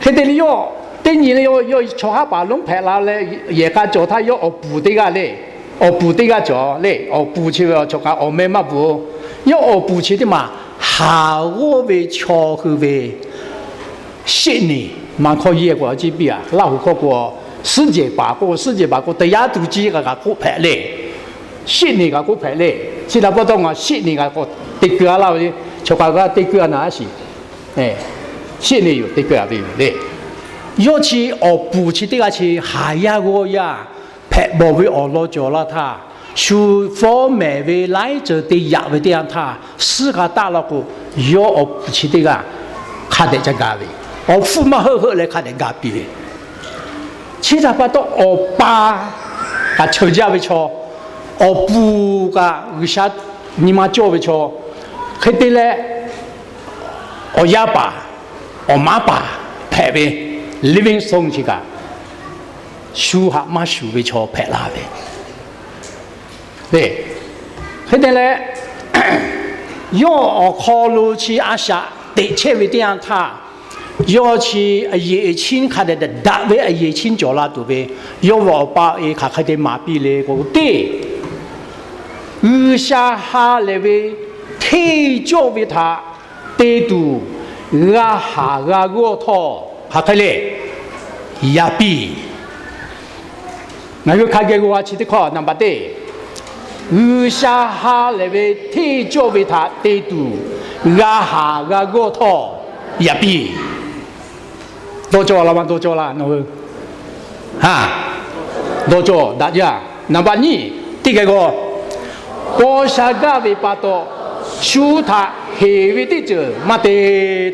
Hk'e te leh yawˇ teˇ nyi leh yawˇ chaw haˉ paˍ lonˉ hpehꞈ la leh yehˬ k'a cawˬ htaˇ yawˇ awˬ puˍ teˇ g'aˇ le, awˬ puˍ teˇ g'aˇ cawˬ le. Awˬ puˍ chi ve chaw kaꞈ awˬ meh maˇ bvuhꞈ-o. Yawˇ awˬ puˍ chi teˇ maˬ haˍ g'awˇ ve chaw hui ve Sydney, Manˍ hkawˇ yehˬ k'o a ciˉ piˇ a, Laˇ huˍ hkawˇ k'o, suhˉ jehˬ paˍ k'o, suhˉ jehˬ paˍ k'o တရားသူကြီး kaꞈ k'oˆ hpehꞈ le. Sydney kaꞈ k'oˆ hpehꞈ le. Chi htaꞈ pa taw ngaˬ Sydney kaꞈ k'o te keu a laˇ ve le. Chaw kaꞈ g'a te keu a naˍ a shiˍ. Sydney yoˬ te keu a ve yoˬ le. Yawˇ chi awˬ puˍ chi teˇ g'aˇ chi haˍ yaˇ g'awˇ yaˇ hpehꞈ bawˬ ve awˬ lawn cawˬ laˇ htaˇ, shu fawˉ mehˍ ve laiˉ ceuˬ te yaꞈ ve teˇ yanˇ htaˇ, suhˉ g'a taˆ law k'o, yawˇ awˬ puˍ chi teˇ g'aˇ hk'a dehꞈ ca ga ve, awˬ hpfuhˇ maˇ heuˆ heuˆ leh hk'a dehꞈ ga piˇ ve. Chi htaꞈ pa taw, awˬ pa kaꞈ cheuˬ jaˇ ve chaw, awˬ puˍ kaꞈ G'uiˬsha nyi ma cawˇ ve chaw, hk'e te leh awˬ yaˇ paˍ, awˬ maˉ paˍ hpehꞈ ve Livingstone chi kaꞈ, shu haꞈ maˇ shuˍ ve chaw hpehꞈ la ve le. Hk'e te leh, yawˇ awˬ hk'aw lo chi a shaꞈ teꞈ chehˇ ve teˇ yanˇ htaˇ, yawˇ chi a yeˍ eˍ chiˉ hk'a dehꞈ daꞈ ve a yeˍ chiˉ cawˬ la tuˬ ve, yawˇ ve awˬ pa awˬ e hk'aˬ hk'e te maˍ piˇ le k'o, teˇ G'uiˬsha ha lehˬ ve hteˇ cawˇ ve htaꞈ te tuˬ g'a haˍ g'a g'awˇ htawˇ, hk'aˬ hk'e le, yaꞈ piˇ. Ngaˬ hui hk'a geh g'a chi teˇ hkawˇ naˍ baꞈ teˇ, G'uiˬsha ha lehˬ ve hteˇ cawˇ ve htaꞈ te tuˬ g'a haˍ g'a g'awˇ htawˇ, yaꞈ piˇ. Dawˇ cawˇ la maˇ dawˇ cawˇ laˇ nawˬ hui? Ha, dawˇ cawˇ daꞈ jaˇ. Naˍ baꞈ nyiˇ, teˇ geh g'aw, paw sha gaˇ ve pa taw, shu htaꞈ heˍ ve teˇ ceuˬ maˇ te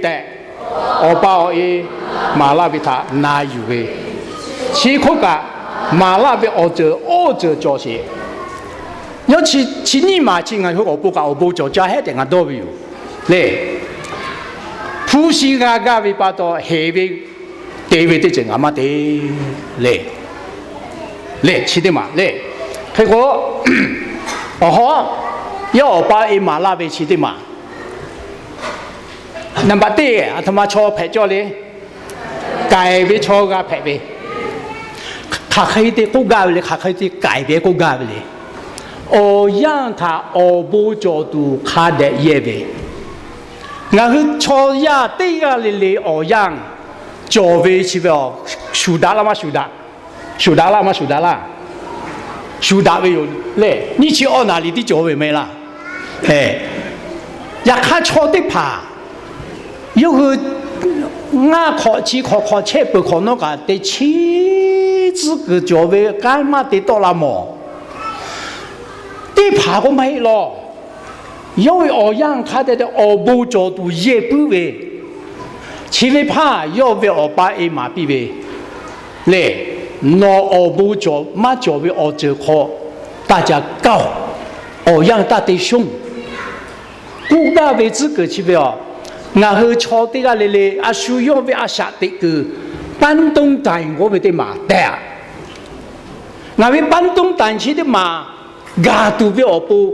tehꞈ, awˬ pa awˬ e maˍ laˇ ve htaꞈ na yuˬ ve, chi hk'oˆ kaꞈ maˍ laˇ ve awˬ ceuˬ oˇ ceuˬ cawˬ sheˍ. Yawˇ chi nyiˇ maˬ chi ngaˬ hui awˬ pon kaꞈ awˬ bon cawˬ ca hehˉ tehꞈ ngaˬ dawˇ ve yoˬ le. Hpu shi g'a gaˇ ve pa taw heˍ ve te ve teˇ ceuˬ ngaˬ maˇ te le. Le chi teˇ maˬ le. Hk'e k'o, awˬ hawˉ, yawˇ awˬ pa e maˍ laˇ ve chi teˇ maˬ, naˍ baꞈ teˇ aˬ htoꞈ ma chaw hpehꞈ cawˇ le. K'aiˍ ve chaw g'a hpehꞈ ve, hk'aˬ hk'e te k'oˆ gaˇ ve le, hk'aˬ hk'e te k'aiˍ ve k'oˆ gaˇ ve le. Awˬ yanˇ htaꞈ awˬ bon cawˬ tuˬ hk'a dehꞈ yehˇ ve, ngaˬ hui chaw yaˇ teˇ g'aˇ le le awˬ yanˇ cawˬ ve chi ve, shuˍ daꞈ laˇ maˇ shuˍ daꞈ, shuˍ daꞈ laˇ maˇ shuˍ daꞈ laˇ, shuˍ daꞈ ve yoˬ le. Nyiˇ chi awˇ naˍ riˍ tiˉ cawˬ ve meh laˇ. Yaꞈ hk'aˇ chaw teˇ hpaˍ yawˇ hui ngaˇ hk'awꞈ chi hk'awꞈ hk'awꞈ chehˇ peuˬ hk'awꞈ nawˉ kaꞈ teꞈ chiˉ tcuhˉ kuiˬ cawˬ ve kanˉ maˇ te tawˆ la mawˬ. Teˇ hpaˍ k'o maˇ heˆ law. Yawˇ ve awˬ yanˇ hk'a dehꞈ te awˬ bon cawˬ tuˬ yehˇ puiˉ ve, chi ve hpaˇ yawˇ ve awˬ pa e maˍ piˇ ve le. Nawˬ awˬ bon cawˬ maˇ cawˬ ve awˬ ceuˬ hk'aw taˇ ca kaˇ-oˬ. Awˬ yanˇ taˇ te shonˇ. K'oˆ gaˇ ve tcuhˉ kuiˬ chi ve a, ngaˬ hui chaw teˇ g'aˇ le le a shu yawˇ ve a shaꞈ teꞈ kuiˬ บั้นต้นตาล k'oˆ ve teˇ maˬ tehꞈ a. Ngaˬ ve บั้นต้นตาล chi teˇ maˬ gaˬ tuˬ ve awˬ pon,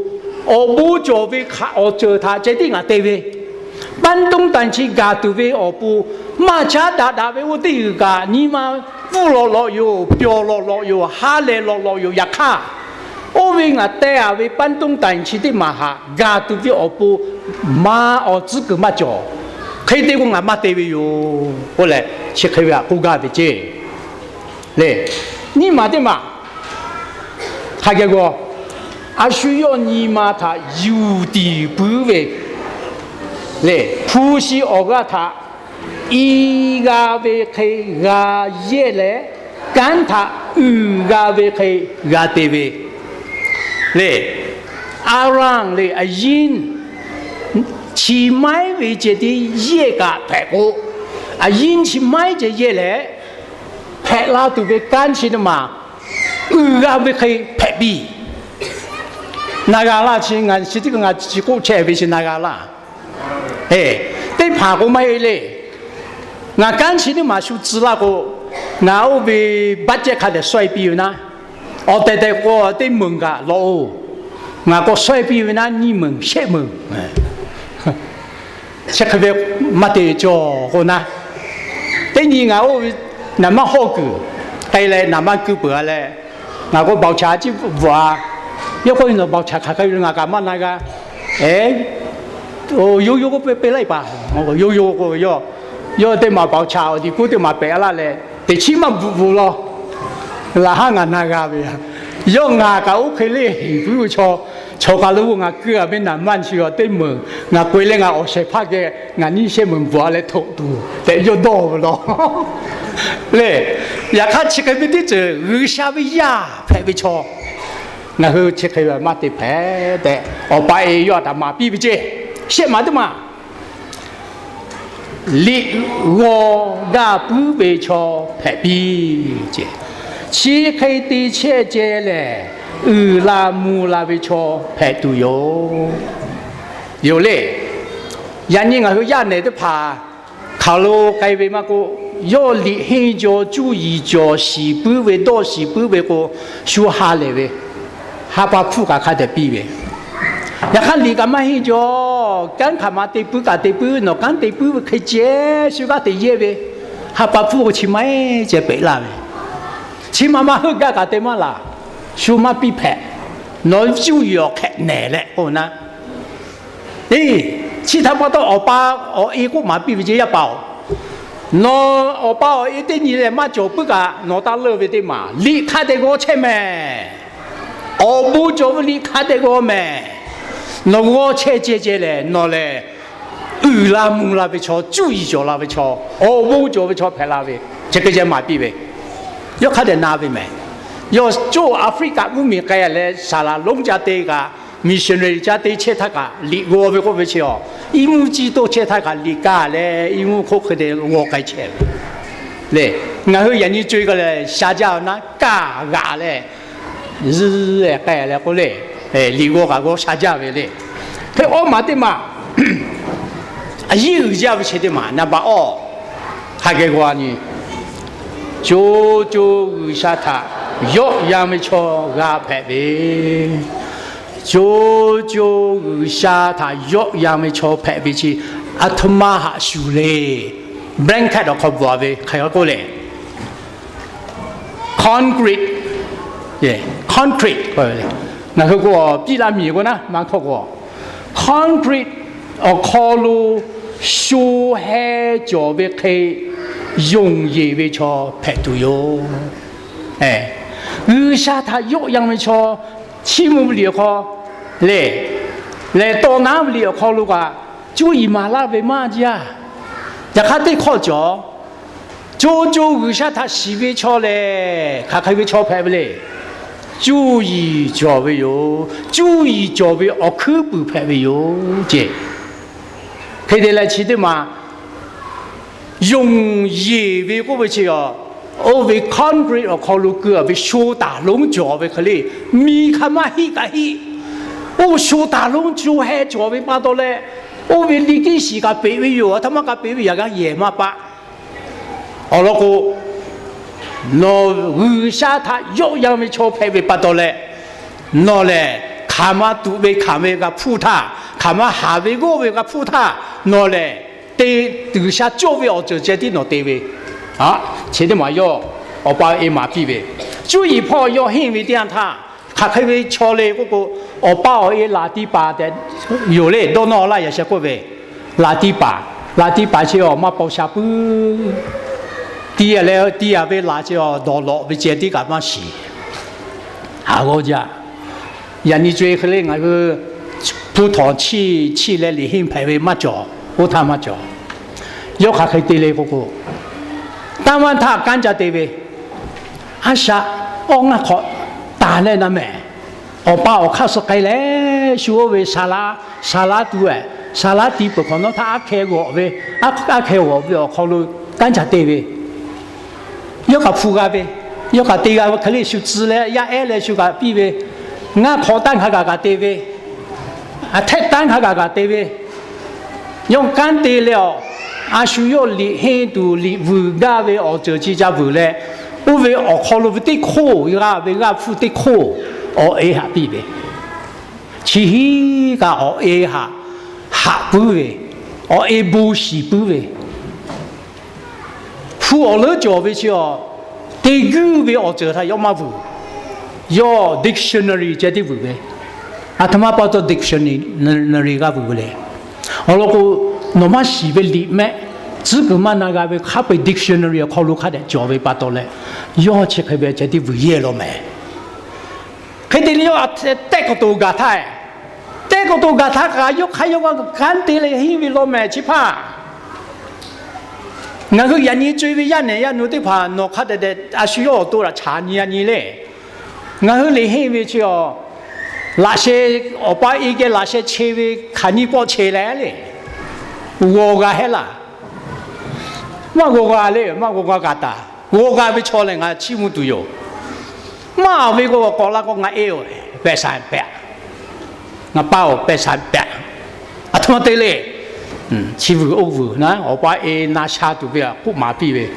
awˬ bon cawˬ ve hk'aꞈ awˬ ceuˬ htaꞈ ceh tiˉ ngaˬ te ve, บั้นต้นตาล chi gaˬ tuˬ ve awˬ pon, maˇ caˉ daꞈ daꞈ ve oˇ teˇ g'uiˬ kaꞈ nyi ma pfuhˇ lawꞈ lawꞈ yoˬ, pyawˬ lawꞈ lawꞈ yoˬ, ha lehˬ lawꞈ lawꞈ yoˬ. Yaꞈ hk'aˇ, oˇ ve ngaˬ teh a ve บั้นต้นตาล chi teˇ maˬ haꞈ gaˬ tuˬ ve awˬ pon, ma awˬ tcuhˉ kuiˬ maˇ cawˬ. Hk'e te k'o ngaˬ maˇ te ve yoˬ k'oˆ leh, chi hk'e ve htaꞈ k'oˆ gaˇ ve ceˇ le. Nyiˇ maˬ teˇ maˬ hk'a geh g'aw, a shu yawˇ nyi ma htaꞈ yuˬ tiˍ puiˉ ve le. Hpu shi awˬ g'aˇ htaꞈ I g'a ve hk'e g'a yehˇ leh, kanˉ htaꞈ uiˍ g'a ve hk'e g'a te ve le. Aˍraˍhanˍ le, aˍyiˇ chi maiˉ ve ceh tiˉ yehˇ kaꞈ hpehꞈ k'o, aˍyiˇ chi maiˉ ceh yehˇ leh, hpehꞈ la tuˬ ve kanˉ chi teˇ maˬ uiˍ g'a ve hk'e hpehꞈ piˇ. Na g'a laˇ, chi ngaˬ chi teˇ hkui ngaˬ chi k'oˆ chehˇ ve chi na g'a laˇ. Teˇ hpaˍ k'o maˇ heˆ le. Ngaˬ kanˉ chi teˇ maˬ shu tcuh laˇ k'o, ngaˬ oˇ ve budget hk'a dehꞈ suh-e piˇ ve naˉ, awˬ tehˬ tehˬ k'o teˇ meunˍ kaꞈ lawꞈ-oˬ. Ngaˬ k'o suh-e piˇ ve naˉ nyiˇ meunˍ shehˆ meunˍ chi hk'e ve maˇ te cawˬ k'o naˉ, teˇ nyi ngaˬ oˇ ve naˍ manˇ hawˆ kuiˬ k'ai leh naˍ manˇ kuiˬ peuˬ-a leh, ngaˬ k'o บัตรเครดิต ciˉ bvuhꞈ-a. Yawˇ k'oˆ ve, Nawˬ บัตรเครดิต hk'aˬ hk'e ve ngaˬ kaꞈ maˇ na g'a. Eˬ, yawˇ yawˇ k'oˆ piˇ laiˉ paˍ, yawˇ yawˇ k'o, yawˇ teˇ maˬ บัตรเครดิต awˬ diˍ kuˉ teˇ maˬ pehꞈ laˇ leh, teꞈ chiˉ maˇ bvuhꞈ bvuhꞈ law. Laˬ haˉ ngaˬ na g'a ve, yawˇ ngaˬ kaꞈ oˇ hk'e le heˍ puiˉ ve chaw, chaw kaˬ lo ngaˬ keu-a ve naˍ manˇ chi teˇ meunˍ ngaˬ k'oꞈ-e leh ngaˬ awˬ shehˍ hpaˇ geh ngaˬ nyiˇ shehˆ meunˍ bvuhꞈ-a leh htoꞈ tuˬ tehꞈ yawˇ dawˇ ve law. Le, yaꞈ hk'aˇ chi hk'e ve teˇ ceuˬ G'uiˬsha ve yaˇ hpehꞈ ve chaw, ngaˬ hui chi hk'e ve maˇ te hpehꞈ tehꞈ, awˬ pa e yawˇ htaꞈ maˍ piˇ ve ceˇ. Shehˆ maˬ teˇ maˬ liꞈ g'aw gaˇ puiˉ ve chaw hpehꞈ piˇ ce. Chi hk'e te chehˇ ceh lehˬ, uiˍ la mvuh la ve chaw hpehꞈ tuˬ yoˬ. Yoˬ le. Yaꞈ nyi ngaˬ hui yaˇ nehˬ teˇ hpaˍ hk'aˬ lo k'ai ve maˇ k'oˆ, yawˇ liꞈ henˇ jaw cuˇ yiˍ cawˬ shiˍ puiˉ ve dawˇ shiˍ puiˉ ve k'o, shu ha lehˬ ve, ha pa hpfuhˇ kaꞈ hk'a dehꞈ piˇ ve. Yaꞈ hk'aˇ liꞈ kaꞈ maˇ henˇ jaw, kanˉ hk'aˬ ma te puiˉ kaꞈ te puiˉ, nawˬ kanˉ te puiˉ ve hk'e ceh shu g'aˇ te yehˇ ve, ha pa hpfuhˇ k'o chi maiˉ ceh pehꞈ laˇ ve. Chi ma maˇ heuˆ gaˇ kaꞈ te maˇ laˬ, shu maˇ piˇ hpehꞈ. Nawˬ cuˇ yiˍ awˬ hk'ehꞈ nehˬ leh k'o naˉ, eˬ, chi htaꞈ pa taw awˬ pa awˬ e k'oˆ maˍ piˇ ve ce, Yaˇ paˍ-oˬ, nawˬ awˬ pa awˬ e teˇ nyi lehˬ maˇ cawˬ puiˉ kaꞈ nawˬ taˇ leuˆ ve teˇ maˬ liꞈ hk'a dehꞈ g'aw chehˇ mehˍ. Awˬ bon cawˬ ve liꞈ hk'a dehꞈ g'aw mehˍ. Nawˬ g'aw chehˇ ceh ceh lehˬ, nawˬ lehˬ uiˍ la mvuh la ve chaw, cuˇ yiˍ cawˬ la ve chaw, awˬ bon cawˬ ve chaw hpehꞈ la ve, chi hk'e ceh maˍ piˇ ve. Yawˇ hk'a dehꞈ na ve mehˍ. Yawˇ coˇ Aˍfriˆkaꞈ mvuhˇmiˬ k'ai leh saˍ laˍ lonˉ ca te kaꞈ, missionary ca te chehˇ htaˇ kaꞈ liꞈ g'aw ve k'oˆ ve chi-a, iˉ mvuhˇ ciˇ toˇ chehˇ htaˇ kaꞈ liꞈ kaˇ leh iˉ mvuhˇ hk'oˆ hk'e te g'aw k'ai chehˇ ve le. Ngaˬ hui yaꞈ nyi co-e k'ai leh sha jaˇ-a naˉ, kaˇ g'aꞈ leh zuhꞈ-e k'ai leh k'oˆ le, liꞈ g'aw kaꞈ g'aw sha jaˇ ve le. Hk'e awˇ maˬ teˇ maˬ, a yiˉ uiˍ jaˇ ve chi teˇ maˬ naˍ baꞈ awˇ, hk'a geh g'aw nyi, co co G'uiˬsha htaꞈ yawˆ yan ve chaw g'a hpehꞈ ve, co co G'uiˬsha htaꞈ yawˆ yan ve chaw hpehꞈ ve chi aˬ htoꞈ ma haꞈ shuˍ le. Blanket awˬ hk'aw bvuhꞈ-a ve hk'aˬ hk'e k'oˆ le, concrete, concrete, ngaˬ hui k'o piˇ laˇ miˬ k'o naˉ maˇ hkawˇ k'o, concrete awˬ hk'aw lo sho heh cawˬ ve hk'e yonˍ yeˬ ve chaw hpehꞈ tuˬ yoˬ. G'uiˬsha htaꞈ yawˆ yan ve chaw, chiˇ mvuh ve liꞈ awˬ hk'aw le, lehˬ tawˇ naˉ ve liꞈ awˬ hk'aw lo kaꞈ, cuˇ yiˍ maˍ laˇ ve maˇ jaˇ. Yaꞈ hk'aˇ teˇ hkawˇ cawˬ, co co G'uiˬsha htaꞈ shiˍ ve chaw lehˬ hk'aˬ hk'e ve chaw hpehꞈ ve le. Cuˇ yiˍ cawˬ ve yoˬ. Cuˇ yiˍ cawˬ ve awˬ hkuiˉ puiˍ hpehꞈ ve yoˬ ce. Hk'e te leh chi teˇ maˬ yonˍ yeˬ ve k'oˆ ve chi-a, oˇ ve concrete awˬ hk'aw lo keu-a ve sho taˍ lonˉ cawˬ ve hk'e le. Miˬ hk'aˬ ma hiˆ kaꞈ hiˆ, oˇ sho taˍ lonˉ sho heh cawˬ ve pa taw leh, oˇ ve liꞈ kiˉ shiˍ kaꞈ peꞈ ve yoˬ. Aˬ htoꞈ ma kaꞈ peꞈ ve yaꞈ g'aˇ yehˬ maˇ paˆ. Awˬ lawn k'o, nawˬ G'uiˬsha htaꞈ yawˆ yan ve chaw hpehꞈ ve pa taw leh, nawˬ lehˬ hk'aˬ ma tuꞈ ve hkanˍ ve g'a hpuˇ htaˇ, hk'aˬ ma haˍ ve g'awˇ ve g'a hpuˇ htaˇ, nawˬ lehˬ te G'uiˬsha cawˇ ve awˬ ceuˬ ceh tiˉ nawˬ te ve. Chi teˇ maˬ yawˇ awˬ pa awˬ e maˍ piˇ ve, cuˇ yiˍ hpawˇ yawˇ henˇ ve teˇ yanˇ htaˇ, hk'aˬ hk'e ve chaw le k'oˆ k'o, awˬ pa awˬ e laˬ tiˉ paˍ tehꞈ yoˬ le. Dawˇ nawˇ laˇ yaꞈ sheh k'oˆ ve, laˬ tiˉ paˍ, laˬ tiˉ paˍ chi awˬ maˇ paw sha puiˉ. Tiˇ a leh tiˇ a ve laˬ chi awˬ dawˬ lawꞈ ve ceh tiˉ kaꞈ maˇ shiˍ. Haˍ g'awˇ jaˇ. Yaꞈ nyi co-e hk'e le ngaˬ hui hpu htawnˍ chiˇ chiˇ leh liꞈ henˇ hpehꞈ ve maˇ cawˬ. Oˇ htaˇ maˇ cawˬ. Yawˇ hk'aˬ hk'e te le k'o k'o, taˇ maˇ htaˇ kanˉ ca te ve, a shaꞈ awˇ ngaˇ hk'awꞈ taˍ leh na mehˍ. Awˬ pa awˬ hk'aˇ suh k'ai leh shu oˇ ve saˍ laꞈ, saˍ laꞈ tuˬ eh, saˍ laꞈ tiˍ peuˬ hk'awꞈ nawˉ htaˇ aˉ hkeh g'awꞈ ve, aˉ hkeh g'awꞈ ve awˬ hk'aw lo kanˉ ca te ve, yawˇ kaꞈ hpu g'a ve, yawˇ kaꞈ te g'a ve hk'e le shu tcuh leh yaˇ ehˉ leh shu kaꞈ piˇ ve, ngaˇ hk'awꞈ tanˇ hk'a gaˬ kaꞈ te ve, a hteˆ tanˇ hk'a gaˬ kaꞈ te ve, yawˇ kanˉ te leh awˬ, a shu yawˇ liꞈ henˇ tuˬ liꞈ vuiˬ gaˇ ve awˬ ceuˬ chi ca vuiˬ leh, oˇ ve awˬ hk'aw lo ve teˇ hk'oˆ g'a ve g'aˇ hpfuhˇ teˇ hk'oˆ awˬ e haꞈ piˇ ve, chi hiˉ kaꞈ awˬ e haꞈ, haꞈ puiˉ ve, awˬ e bon shiˍ puiˉ ve, hpu awˬ leuˉ cawˬ ve chi awˬ, te guiˇ ve awˬ ceuˬ htaꞈ yawˇ maˇ vuiˬ. Yawˇ dictionary ceh tiˉ vuiˬ ve, aˬ htoꞈ ma pa taw dictionary g'a vuiˬ ve le. Awˬ lawn k'o, nawˬ maˇ shiˍ ve liꞈ mehˆ, tcuhˉ kuiˬ maˇ na g'a ve hk'a peu-eˬ dictionary awˬ hk'aw lo hk'a dehꞈ cawˬ ve pa taw leh, yawˇ chi hk'e ve ceh tiˉ vuiˬ yehˇ law mehˍ. Hk'e te leh yawˇ tehˆ k'awꞈ toꞈ gaˬ htaˇ, tehˆ k'awꞈ toꞈ gaˬ htaˇ kaꞈ yawˇ hk'aˇ yawˇ g'a kanˉ te leh henˇ ve law mehˍ chi hpaˇ. Ngaˬ hui yaꞈ nyi co-e ve yaˇ nehˬ yaˇ nu teˇ hpaˍ nawˬ hk'a dehꞈ dehꞈ a shu yawˇ awˬ to htaꞈ chaˍ nyi a nyi le. Ngaˬ hui liꞈ henˇ ve chi awˬ, laꞈ sheh, awˬ pa e geh laꞈ sheh che ve hk'aˬ nyiˇ pawˆ che leh le, g'aw g'a hehˉ laˇ. Maˇ g'aw g'a le, maˇ g'aw g'a g'a taˍ. G'aw g'a ve chaw lehˬ ngaˬ chiˇ mvuh tuˬ yoˬ. Maˇ ve k'o k'awꞈ la k'o ngaˬ e-oˬ, pehꞈ sha pehꞈ, ngaˬ paˇ-oˬ, pehꞈ sha pehꞈ. Aˬ htoꞈ ma te le. Chi vuiˬ oˇ vuiˬ na awˬ pa e na sha tuˬ ve k'oˆ maˍ piˇ ve,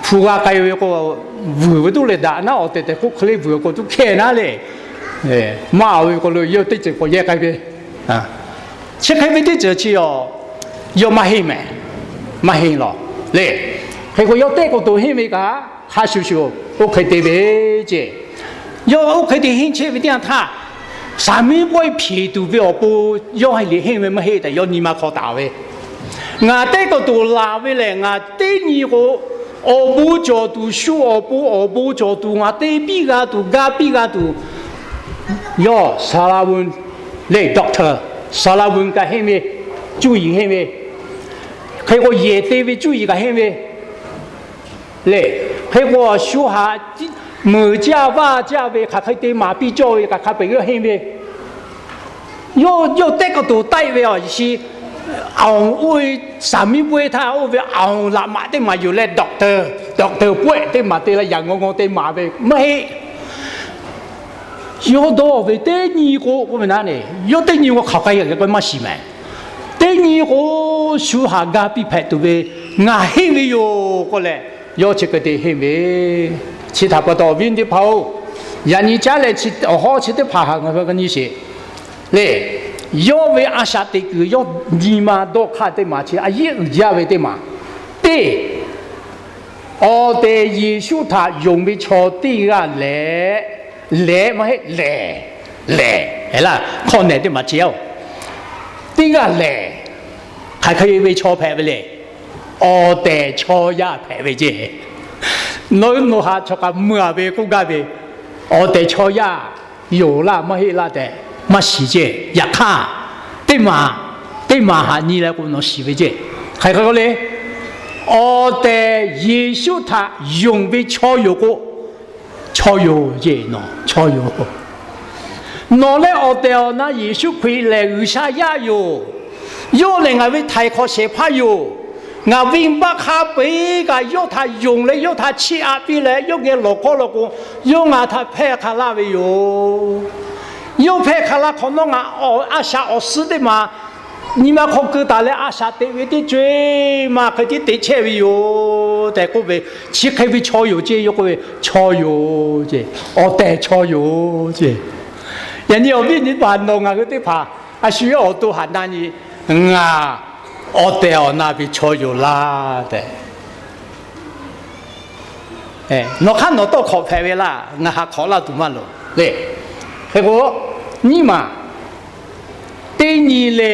hpu g'a k'ai ve k'o, vuiˬ ve tuˉ leh daꞈ naˉ awˬ tehˬ tehˬ k'oˆ hk'e le vuiˬ k'o tuˉ hkehˇ naˉ le. Maˇ ve k'o lo yawˇ teˇ ceuˬ k'awꞈ yehˇ k'ai ve, chi hk'e ve teˇ ceuˬ chi awˬ, yawˇ maˇ henˇ mehˍ, maˇ henˇ lawˬ le. Hk'e k'o yawˇ tehˆ k'awꞈ toꞈ henˇ ve kaꞈ hk'a shuˍ shuˍ oˇ hk'e te ve ceˇ. Yawˇ oˇ hk'e te henˇ chehˇ ve teˇ yanˇ htaˇ, saˍ miˉ pawehˇ hpeꞈ tuˬ ve awˬ pon yawˇ hk'e liꞈ henˇ ve maˇ heˆ tehꞈ yawˇ nyi ma hk'aw taˍ ve, ngaˬ tehˆ k'awꞈ toꞈ laˬ ve lehˬ ngaˬ teˇ nyi k'o, awˬ bon cawˬ tuˬ shu awˬ pon awˬ bon cawˬ tuˬ ngaˬ te piˇ g'a tuˬ ga piˇ g'a tuˬ, yawˇ saˍ laꞈ vun le doctor, saˍ laꞈ vun kaꞈ henˇ ve, cuˇ yiˍ henˇ ve, hk'e k'o yehˬ te ve cuˇ yiˍ kaꞈ henˇ ve le. Hk'e k'o shu haꞈ meuˍ caˇ vaˇ caˇ ve hk'aˬ hk'e te maˍ piˇ cawˇ ve kaꞈ hk'a peu-eˬ yawˇ henˇ ve, yawˇ yawˇ tehˆ k'awꞈ toꞈ taˆ ve awˬ yeˬ shi, awˬ oˇ ve saˍ miˉ pawehˇ htaˇ oˇ ve awˬ laꞈ maꞈ teˇ maˬ yoˬ leh doctor, doctor pawehˇ teˇ maˬ te leh yaꞈ ngaw ngaw te maˍ ve maˇ heˆ. Yawˇ dawˇ ve teˇ nyi k'o k'oˆ ve na ne, yawˇ teˇ nyi k'o hk'aˬ k'ai k'ai maˇ shiˍ mehˍ. Teˇ nyi k'o shu haꞈ ga piˇ hpehꞈ tuˬ ve ngaˬ henˇ ve yoˬ k'oˆ leh, yawˇ chi hk'e te henˇ ve. Chi htaꞈ pa taw awˬ viˉ teˇ hpaˍ-oˬ, yaꞈ nyi caˉ leh awˬ hawˉ chi teˇ hpaˍ htaꞈ ngaˬ hui ka nyi sheˍ le. Yawˇ ve a shaꞈ teꞈ kuiˬ yawˇ nyi ma dawˇ hk'aˇ teˇ maˬ chi a yehˉ uiˍ jaˇ ve teˇ maˬ, teˇ, awˬ tehˬ Yeˍsuˆ htaꞈ yonˍ ve chaw teˇ g'aˇ lehˬ, lehˬ maˇ heˆ lehˬ, lehˬ laˇ hkawˇ nehˬ teˇ maˬ ce-oˬ, teˇ g'aˇ lehˬ, hk'aˬ hk'e ve chaw hpehꞈ ve le. Awˬ tehˬ chaw yaˇ hpehꞈ ve ceˇ. Nawˬ hui nawˬ haꞈ chaw k'a mui-a ve k'oˆ gaˇ ve, awˬ tehˬ chaw yaˇ yoˬ laˇ maˇ heˆ laˇ tehꞈ maˇ shiˍ ceˇ. Yaꞈ hk'aˇ, teˇ maˬ, teˇ maˬ haꞈ nyi leh k'o nawˬ shiˍ ve ceˇ. Hk'aˬ hk'e k'o le, awˬ tehˬ Yeˍsuˆ htaꞈ yonˍ ve chaw yoˬ k'o, chaw yoˬ ceˇ, nawˬ chaw yoˬ. Nawˬ lehˬ awˬ tehˬ awˬ na Yeˍsuˆ Hkriꞈ lehˬ G'uiˬsha yaˇ yoˬ. Yawˇ lehˬ ngaˬ ve htaiˍ hk'awꞈ shehˍ hpaˇ yoˬ. Ngaˬ venˇbaˆ hk'a peu-eˬ kaꞈ yawˇ htaꞈ yonˍ leh yawˇ htaꞈ chiˇ aꞈ piˇ leh yawˇ geh lawˬ hkawˇ law k'o, yawˇ ngaˬ htaꞈ hpehˇ hk'a laˇ ve yoˬ. Yawˇ hpehˇ hk'a laˇ hk'awꞈ nawˉ ngaˬ a shaꞈ awˬ suhˉ teˇ maˬ nyi ma hk'aw keu taˍ leh a shaꞈ teꞈ ve teˇ co-eˬ ma hk'e tiˉ te chehˇ ve yoˬ tehꞈ k'oˆ ve, chi hk'e ve chaw yoˬ ceˇ. Yawˇ k'oˆ ve, chaw yoˬ ceˇ, awˬ tehˬ chaw yoˬ ceˇ. Yaꞈ nyi awˬ viˉ nyi teˇ hpaˍ nawˬ ngaˬ hui teˇ hpaˍ a shu yawˇ awˬ to haꞈ na nyi, ngaˬ awˬ tehˬ awˬ na ve chaw yoˬ laˇ tehꞈ, nawˬ hk'aˇ nawˬ tawˇ hk'awꞈ hpehꞈ ve laˇ, ngaˬ haꞈ hk'awꞈ laˇ tuˬ maˇ loˍ le. Hk'e k'o, nyiˇ maˬ teˇ nyi le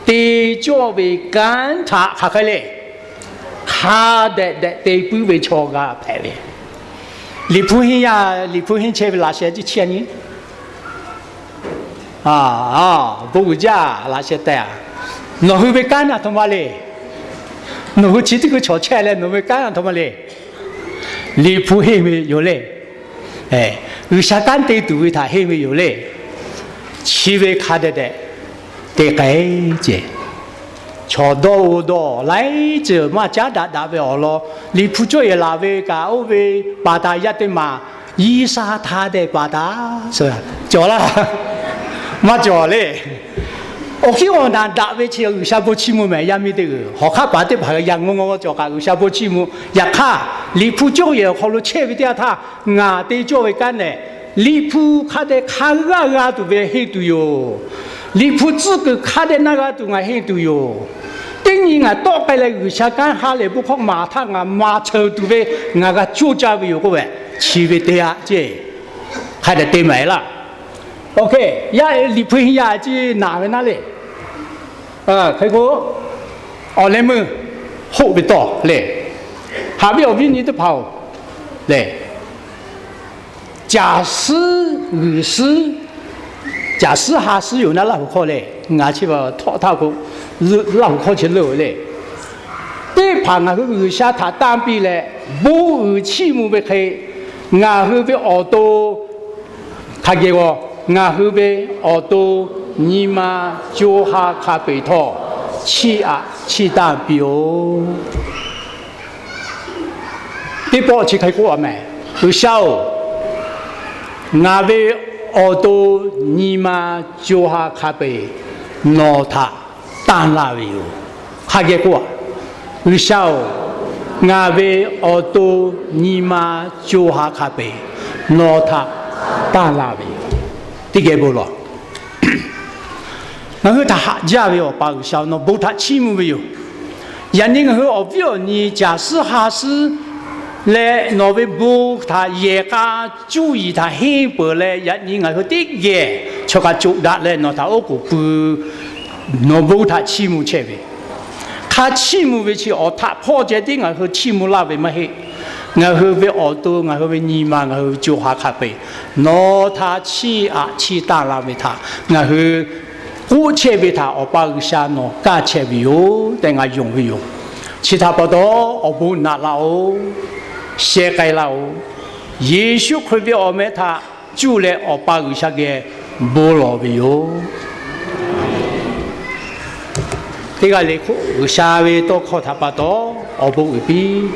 te cawˇ ve kanˉ htaꞈ hk'aˬ hk'e le, hk'a dehꞈ dehꞈ te puiˉ ve chaw g'a hpehꞈ ve. Liꞈ hpu henˇ yaˇ, Liꞈ hpu henˇ chehˇ ve laꞈ sheh ciˇ chiˇ a nyi, a, bon uiˍ jaˇ laꞈ sheh tehꞈ, nawˬ hui ve kanˉ naˬ htoꞈ ma le. Nawˬ hui chi teˇ hkui chaw chehˇ leh nawˬ ve kanˉ a htoꞈ ma le. Liꞈ hpu henˇ ve yoˬ le. G'uiˬsha kanˉ te tuˬ ve htaꞈ henˇ ve yoˬ le. Chi ve hk'a dehꞈ dehꞈ te k'ai ce. Chaw dawˇ o dawˇ laiˉ ceuˬ maˇ caˉ daꞈ daꞈ ve awˬ lawn, Liꞈ hpu cawˇ yehˬ laˬ ve kaꞈ oˇ ve paˍ taˍ yaˇ teˇ maˬ Yiˇsaˍ htaˇ dehꞈ paˍ taˍ cawˬ laˇ. Maˇ cawˬ le. Awˬ hkiˉ awˬ naˬ daꞈ ve chi G'uiˬsha bon chiˇ mvuh mehˍ. Yaˇ miˇ teˇ g'uiˬ, hawˬ hk'aˇ paˍ teˇ hpaˍ g'a yaꞈ ngaw ngaw cawˬ kaꞈ G'uiˬsha bon chiˇ mvuh. Yaꞈ hk'aˇ, Liꞈ hpu cawˇ yehˬ awˬ hk'aw lo chehˇ ve teˇ yanˇ htaˇ, ngaˬ te cawˇ ve kanˉ lehˬ, Liꞈ hpu hk'a dehꞈ hk'a g'aˇ g'a tuˬ ve henˇ tuˬ yoˬ. Liꞈ hpu tcuhˉ kuiˬ hk'a dehꞈ na g'a tuˬ ngaˬ henˇ tuˬ yoˬ. Teˇ nyi ngaˬ tawˆ k'ai leh G'uiˬsha kanˉ ha lehˬ bon hkawˇ maˍ htaˇ ngaˬ maˍ cheuˬ tuˬ ve ngaˬ g'a coˇ caˇ ve yoˬ k'oˆ ve, chi ve te a ce. Hk'a dehꞈ te maˍ e laˇ. Oˇ hk'e, yaˇ Liꞈ hpu henˇ yaˇ ciˇ naˍ ve naˉ le. Hk'e k'o, awˬ leh meuˇ hoˆ ve tawˇ le. Haꞈ ve awˬ viˉ nyi teˇ hpaˍ-oˬ le, caˬ suhˉ g'uiˬ suhˉ, caˬ suhˉ ha suhˉ yoˬ naˉ Laˇ huˍ hkawˇ le. Ngaˬ chi ve htawˆ htaˇ k'o, Laˇ huˍ hkawˇ chi leuˆ le. Teˇ hpaˍ ngaˬ hui G'uiˬsha htaꞈ tanˇ piˇ leh bon uiˍ chiˇ mvuh ve hk'e, ngaˬ hui ve awˬ to hk'a geh g'aw, ngaˬ hui ve awˬ to nyi ma co ha hk'a peu-eˬ htawˇ chiˇ aꞈ chiˇ tanˇ piˇ-oˆ. Teˇ pawˆ chi hk'e k'oˆ a mehˍ, G'uiˬsha-oˬ, ngaˬ ve awˬ to nyi ma co ha hk'a peu-eˬ nawˬ htaꞈ tanˇ laˇ ve yoˬ. Hk'a geh k'oˆ a, G'uiˬsha-oˬ, ngaˬ ve awˬ to nyi ma co ha hk'a peu-eˬ nawˬ htaꞈ tanˇ laˇ ve yoˬ. Teˇ geh bon lawˬ. Ngaˬ hui htaꞈ haꞈ jaˇ ve Awˬ pa G'uiˬsha nawˬ bon htaꞈ chiˇ mvuh ve yoˬ. Yaꞈ nyi ngaˬ hui awˬ viˉ awˬ nyi caˬ suhˉ ha suhˉ leh nawˬ ve bon htaꞈ yehˬ k'a cuˇ yiˍ htaꞈ henˇ peuˬ leh, yaꞈ nyi ngaˬ hui teˇ geh chaw kaꞈ coꞈ daꞈ leh nawˬ htaꞈ oˉ k'oˍ pui, nawˬ bon htaꞈ chiˇ mvuh chehˇ ve. Hk'a chiˇ mvuh ve chi awˬ htaꞈ hpawˇ ceh tiˉ ngaˬ hui chiˇ mvuh laˇ ve maˇ heˆ. Ngaˬ hui ve awˬ to, ngaˬ hui ve nyi ma, ngaˬ hui ve co ha hk'a peu-eˬ nawˬ htaꞈ chiˇ aꞈ chiˇ tanˇ la ve htaꞈ ngaˬ hui k'oˆ chehˇ ve htaꞈ Awˬ pa G'uiˬsha nawˬ kaˇ chehˇ ve yoˬ tehꞈ ngaˬ yonˍ ve yoˬ. Chi htaꞈ pa taw, awˬ bon naꞈ laˇ-oˆ. Sheh k'ai laˇ-oˆ. Yeˍsuˆ Hkriꞈ ve awˬ meh htaꞈ cuˇ leh Awˬ pa G'uiˬsha geh bon lawˬ ve yoˬ. Teˇ g'aˇ le hk'oˆ G'uiˬsha ve tawˇ hkawˇ htaꞈ pa taw awˬ bon uiˍ piˇ.